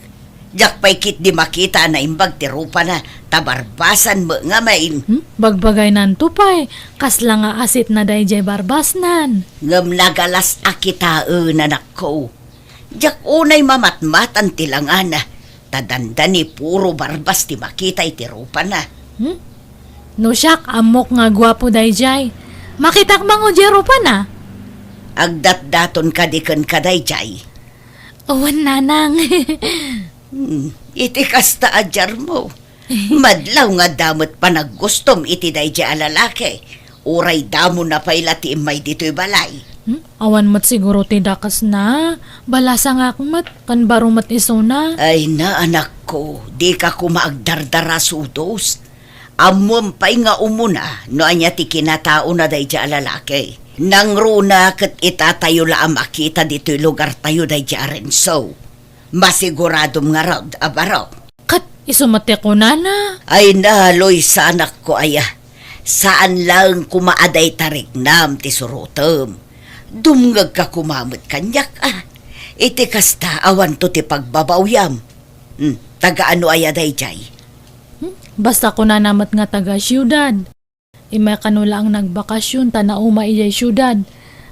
Diak pay ketdi makita a naimbag ti rupana, ta barbasan met ngamin. Hmm? Bagbagaynanto pay, kasla nga asitna daydiay barbasnan. Ngem nagalas a kitaen, anakko. Diak unay mamatmatan ti langana, ta dandani puro barbas ti makita iti rupana. Hmm? No siak, ammok nga guapo daydiay. Makitak mango diay rupana? Agdatdaton kadi kenka daydiay? Wen, nanang. Hmm, iti kasta a diarmo. Madlaw nga adda met panaggustom iti daydiay a lalaki, uray damona pay la ti immay ditoy balay. Hmm? Awan met siguro ti dakesna. Balasangak met, ken baro met isuna. Ay na, anakko, dika koma agdardara sudos. Ammom pay nga umuna no ania ti kinataona daydiay a lalaki. Nangruna ket itatayo la a makita ditoy lugartayo daydiay a Renzo. Masiguradom ngarud a baro. Ket isu met ti kunana. Ay na, Loisa, anakko aya. Saan laeng koma a dayta riknam ti surotem. Dumngegka koma met kaniak a. Iti kasta, awanto ti pagbabawyam. Hmm, taga ano aya daydiay? Hmm, basta kunana met nga taga siudad. Immay kano laeng nagbakasyon ta nauma idiay siudad.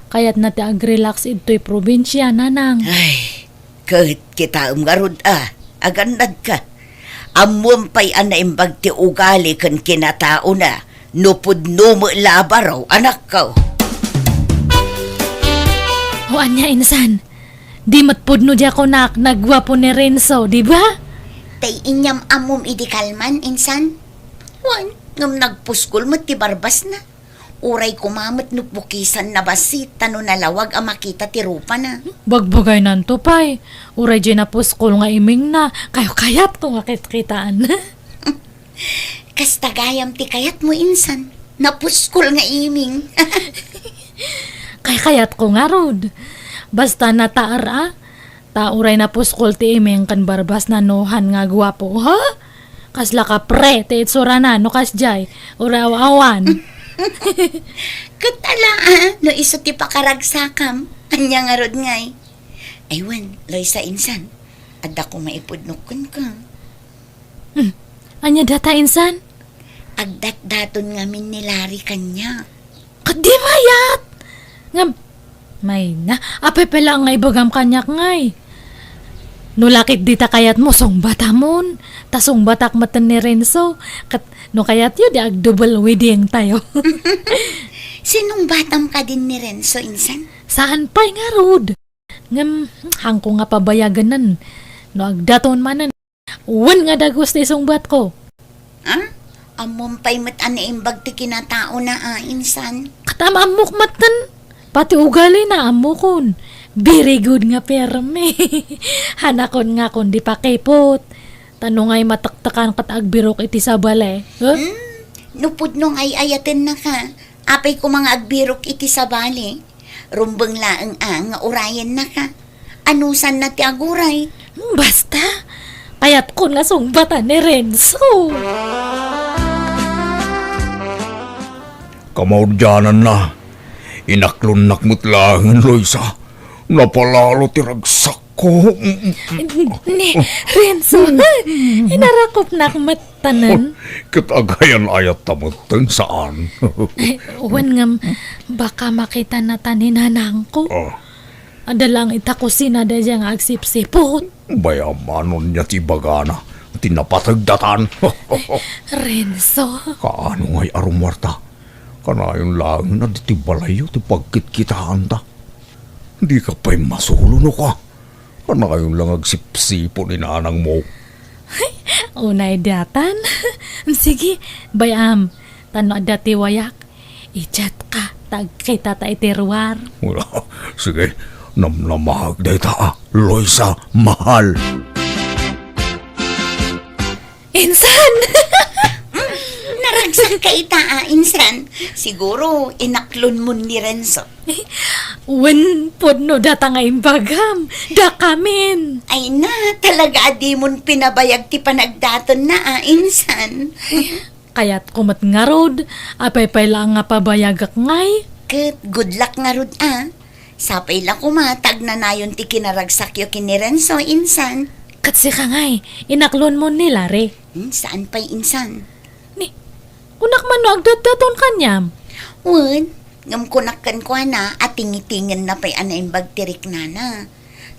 Kayatna ti agrelax idtoy probinsia, nanang. Ay, ket kitaem ngarud a, agannadka. Ammom pay a naimbag ti ugali ken kinataona, no pudno met la a baro, anakko. O ania, insan? Di met pudno diay kunak, nagguapo ni Renzo, di ba? Tay inyam-ammom idi kalman, insan? Wen, ngem nagpuskol met ti barbasna. Uray koma met no pukisanna bassit ta no nalawag a makita ti rupana. Bagbagaynanto pay. Uray diay napuskol nga imingna, kayat-kayatko nga kitkitaan. Kasta gayam ti kayatmo, insan. Napuskol nga iming. Kayat-kayatko ngarud. Basta nataar a. Ta uray napuskol ti iming ken barbasna no han nga guapo, ha? Kasla kapre ti itsurana no kasdiay, uray aw-awan. Ket ala, ah, no isu ti pakaragsakam, ania ngarud ngay? Ay wen, Loisa, insan, adda ko maipudno kenka. Hmm. Ania data, insan? Agdatdaton ngamin ni Larry kaniak. Ket di mayat! Ngem, mayna, apay pay la nga ibagam kaniak ngay? No lakit dita kayatmo, sungbatamon. Ta sungbatak metten ni Renzo. Ket no kayatyo, di ag-double wedding tayo. Sinungbatam kadin ni Renzo, insan? Saan pay ngarud? Ngem, haanko nga pabayaganen. No agdaton manen, wen nga dagus ti sungbatko. Ah? Ammom pay met a naimbag ti kinataona a, insan? Ket am-ammok metten. Pati ugalina, ammokon. Very good nga permi. Hanakon nga kon di pakipot. Ta no ngay matektekan ket agbirok iti sabali. Huh? Hmm? No pudno nga ay-ayatennaka, apay koma nga agbirok iti sabali? Rumbeng laeng a nga urayennaka. Anusanna ti aguray? Basta, kayatkon nga sungbatan ni Renzo. Kamaudiananna, inaklonnak met laengen, Loisa. Napalalo ti ragsakko. Ni, Renzo, inarakopnak met tanen. Ket agayan-ayatta metten, saan? Ay, wen ngem, baka makitana ta ni nanangko. Ah. Adda laeng ita kusina daydiay nga agsipsiput. Bay-am a no ania ti ibagana, ti napategdatan. Renzo. Kaano ngay a rummuarta? Kanayon laeng a ditoy balayyo ti pagkitkitaanta. Dika pay masulo no ka. Kanayon lang agsipsiput ni nanangmo. Ay, unay datan. Sige, bay-am, ta no adda ti wayak, i-chat ka, ta agkita ta iti ruar. Wala. Sige, namnamaak dayta, ah, Loisa, mahal. Insan! Naragsak ka ita, ah, insan. Siguro, inaklonmon ni Renzo. Wen, pudno data nga imbagam. Dakamin. Ay na, talaga a dimon pinabayag ti panagdatonna, ah, insan. Kayatko met ngarud, apay pay laeng nga pabayagak ngay. Ket good luck ngarud, ah. Sapay la koma ta agnanayon ti kinaragsakyo ken ni Renzo, insan. Ket sika ngay, inaklonmon ni Larry. Hmm, saan pay, insan? Ni, kunak man no agdatdaton kaniam. Wen, ngem kunak kenkuana a tingitingenna pay a naimbag ti riknana.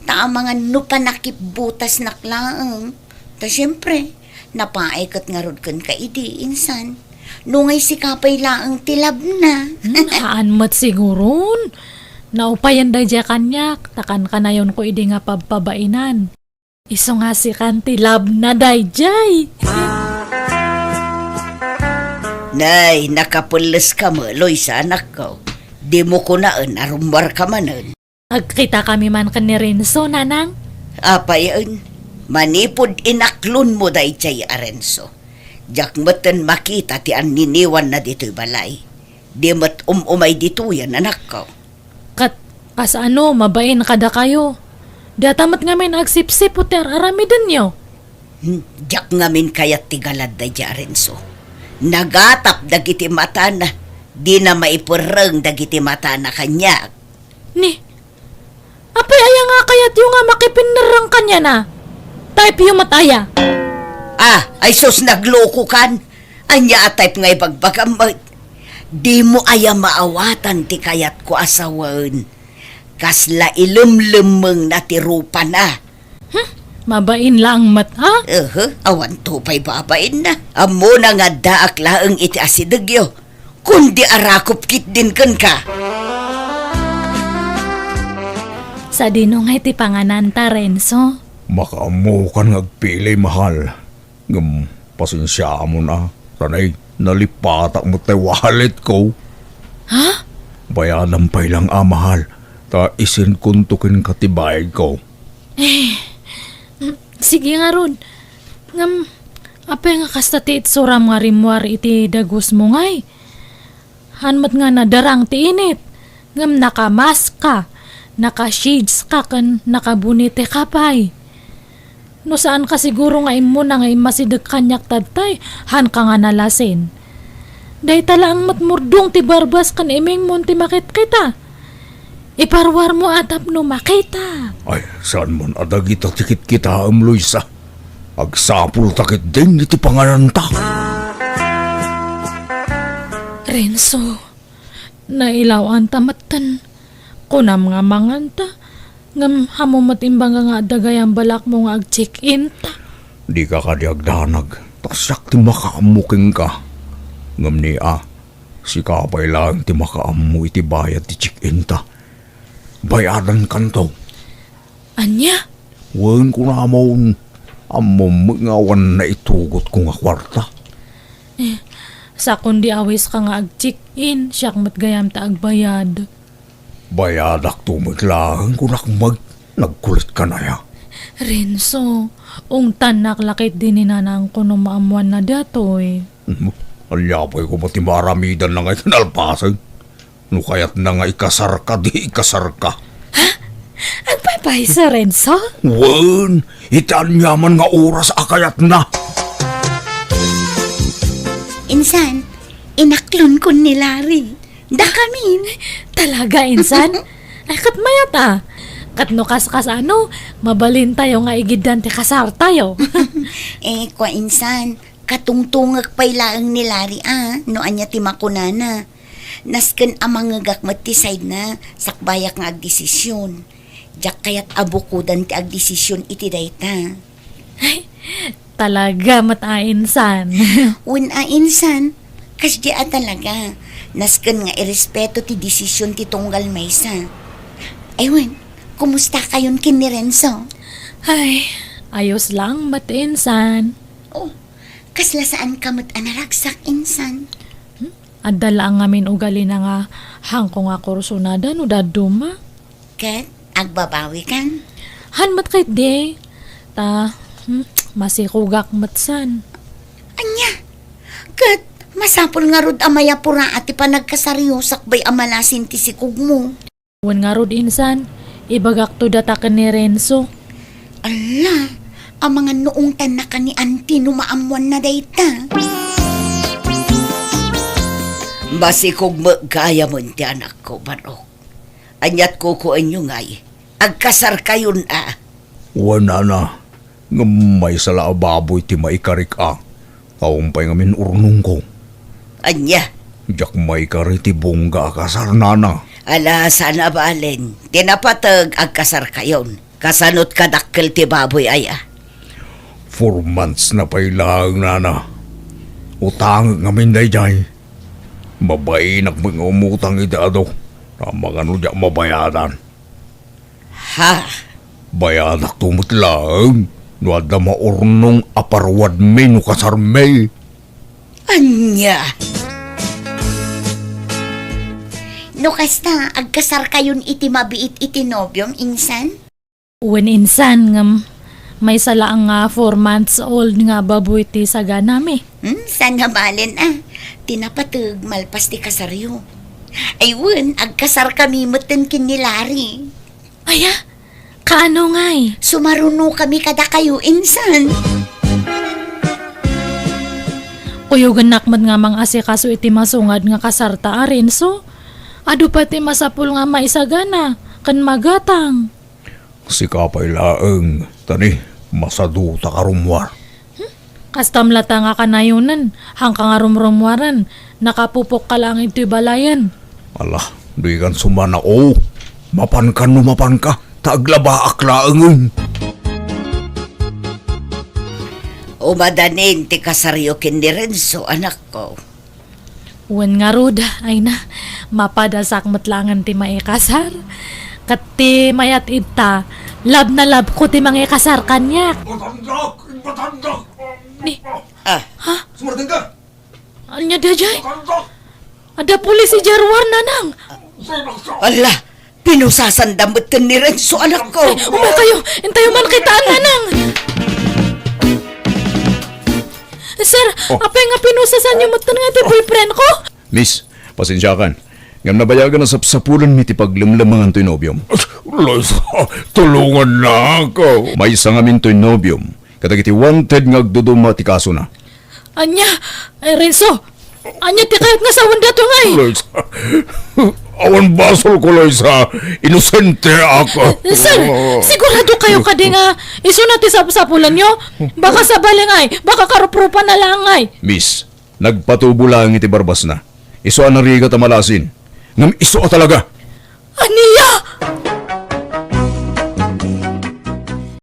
Ta amangan no panakipbutasnak laeng. Ta siempre, napaay ket ngarud kenka idi, insan. No ngay sika pay laeng ti labna. Hmm, haan met siguron. Naupayan daydiay kaniak, ta kankanayonko idi nga pabpabainan. Isu nga sikan ti labna daydiay. Nay, nakapelles ka met, Loisa, anakko. Dimo kunaen a rummuarka manen. Agkitakami man ken ni Renzo, nanang. Apayen, manipud inaklonmo daydiay a Renzo, diak metten makita ti anniniwanna ditoy balay. Di met um-umay ditoyen, anakko. Ket, kasano, mabain kadakayo? Data met ngamin agsipsiput ti ar-aramidenyo. Hmm, diak ngamin kayat ti galad daydiay a Renzo. Nagatap dagiti matana. Dina maiperreng dagiti matana kaniak. Ni, apay aya nga kayatyo nga makipinnerreng kaniana? Type-yo met aya? Ah, ay sus, naglokokan. Ania a type nga ibagbagam met? Dimo aya maawatan ti kayatko a sawen? Kasla ilemlemmengna ti rupana. Hmm, mabain laeng met, a? Ehe, awanto pay babainna. Ammona nga addaak laeng iti asidegyo. Kundi arakop ketdin kenka. Sadino ngay ti pangananta, Renzo? Makaammokan nga agpili, mahal. Ngem pasensiaamon a, ta nay, nalipatak met tay walletko. Ha? Bayadam pay lang a, mahal, ta isendkonto kenka ti bayadko. Eh, mm, sige ngarud. Ngem, apay nga kasta ti itsuram nga rimmuar iti dagusmo ngay? Haan met nga nadarang ti init, ngem nakamask ka, naka-shades ka ken nakabonete ka pay. No saan ka siguro nga immuna nga immasideg kaniak tattay, haan ka nga nalasin. Dayta laeng met murdong ti barbas ken imingmon ti makitkita. Iparuarmo a tapno makita. Ay, saan man a dagita ti kitkitaem, Luisa. Agsapulta ketdin iti pangananta. Renzo, nailaw-anta metten. Kunam nga manganta, ngem ammom met imbag nga adda gayam balakmo nga ag-check-in ta. Dika kadi agdanag, ta siak ti makaammo kenka. Ngem ni a, sika pay laeng ti makaammo iti bayad ti check-in ta. Bayadankanto. Ania? Wen, kunamon, ammom met nga awan naitugotko nga kuarta. Eh, sakon di awiska nga ag-check-in, siak met gayam ta agbayad. Bayadakto met laeng, kunak met, nagkulitka aya? Renzo, ungtannak la ketdi ni nanangko no maammoanna datoy. Hmm, ania pay koma ti maaramidanna nga ikinalpasen? No kayatna nga ikasarka, di ikasarka. Ha? Agpaypayso, Renzo? Wen, iti aniaman nga oras a kayatna. Insan, inaklon kon ni Larry. Dakamin. Talaga, insan? Ay, ket mayat a. Ket no kas-, kasano, mabalintayo nga igiddan ti kasartayo. Eh, kua insan, katungtungek pay laeng ni Larry a, no ania ti makunana. Nasken a mangngegak met ti side na, sakbayak nga agdesisyon. Diak kayat a bukodan ti agdesisyon iti dayta. Ay, talaga met a insan. Wen a insan, kasdi a talaga. Nasken nga irespeto ti desisyon ti tunggal maysa. Ay wen, kumusta kayon ken ni Renzo? Ay, ayos lang met insan. Oh, kasla saan ka met a naragsak insan? Hmm? Adda laeng ngamin ugalina nga hangko nga kursunada no dadduma. Ket agbabawikan? Haan met ketdi. Ta, hmm, masikogak met san. Ania? Ket masapul ngarud a mayapura ti panagkasaryo sakbay a malasin ti sikogmo. Wen ngarud insan, ibagakto data ken ni Renzo. Alla, amangan no ungtannaka ni Auntie no maammoanna dayta. Masikog met gayam ti anakko, Barok. Aniat kukuenyo ngay? Agkasarkayon a. Wen, nana, ngem maysa la a baboy ti maikarik a. Awan pay ngamin urnongko. Ania? Diak maikari ti bungga a kasar, nana. Ala, saan a balen. Ti napateg, agkasarkayon. Kasano ti kadakkel ti baboy aya? Four months na pay laeng, nana. Utangek ngamin daydiay. Mabainak met nga umutang iti adu. Amangan no diak mabayadan. Ha? Bayadakto met laeng no adda maurnong a paruadmi no kasarmi. Ania? No kasta, agkasarkayon iti mabiit iti nobiom, insan? Wen insan, ngem maysa laeng nga four months old nga baboy ti saganami. Hmm, saan nga balen a? Ti napateg malpas ti kasaryo. Ay wen, agkasarkami metten ken ni Larry. Aya? Kaano ngay? Sumarunokami kadakayo, insan. Kuyogennak met nga mangasikaso iti masungad nga kasarta a Renzo. Adu pay ti masapul nga maisagana ken magatang. Sika pay laeng, ta ni, masaduta ka rummuar. Hmm? Kastam latta nga kanayonen, hangka nga rumrummuaren, nakapupokka laeng iti balayen. Ala, dikan sumana, o. Mapankan no mapanka, ta aglabaak laengen. Umadanin ti kasaryo ken ni Renzo, anakko. Wen ngarud, ay na, mapadasak met laengen ti maikasar. Ket ti mayat ita, Love na love ko ti mangikasar kaniak. Batandak! Batandak! Ni, Ah, ha? Sumardeng ka! Ania daydiay? Batandak! Adda pulis idiay ruar, Nanang. Ala, pinusasanda metten ni Renzo, anakko. Ay, umay kayo. Intayo man kitaan, Nanang. Sir, Oh. apay nga pinusasanyo metten nga ti boyfriend ko? Miss, pasensiakan. Ngem nabayagan a sapsapulenmi ti paglemlemangan toy nobiom. Loisa, tulongannaka. Maysa ngamin toy nobiom kadagiti wanted nga agduduma ti kasona. Ania? Ay, Renzo, ania ti kayat nga sawen dato ngay? Loisa, awan basolko, Loisa. Inosente ako. Sir, sigurado kayo kadi nga isuna ti sapsapulanyo? Baka sabali ngay, baka karuprupan na lang ngay. Miss, nagpatubo laeng iti barbasna. Isu a narigat a malasin. Ngem isu a talaga. Ania?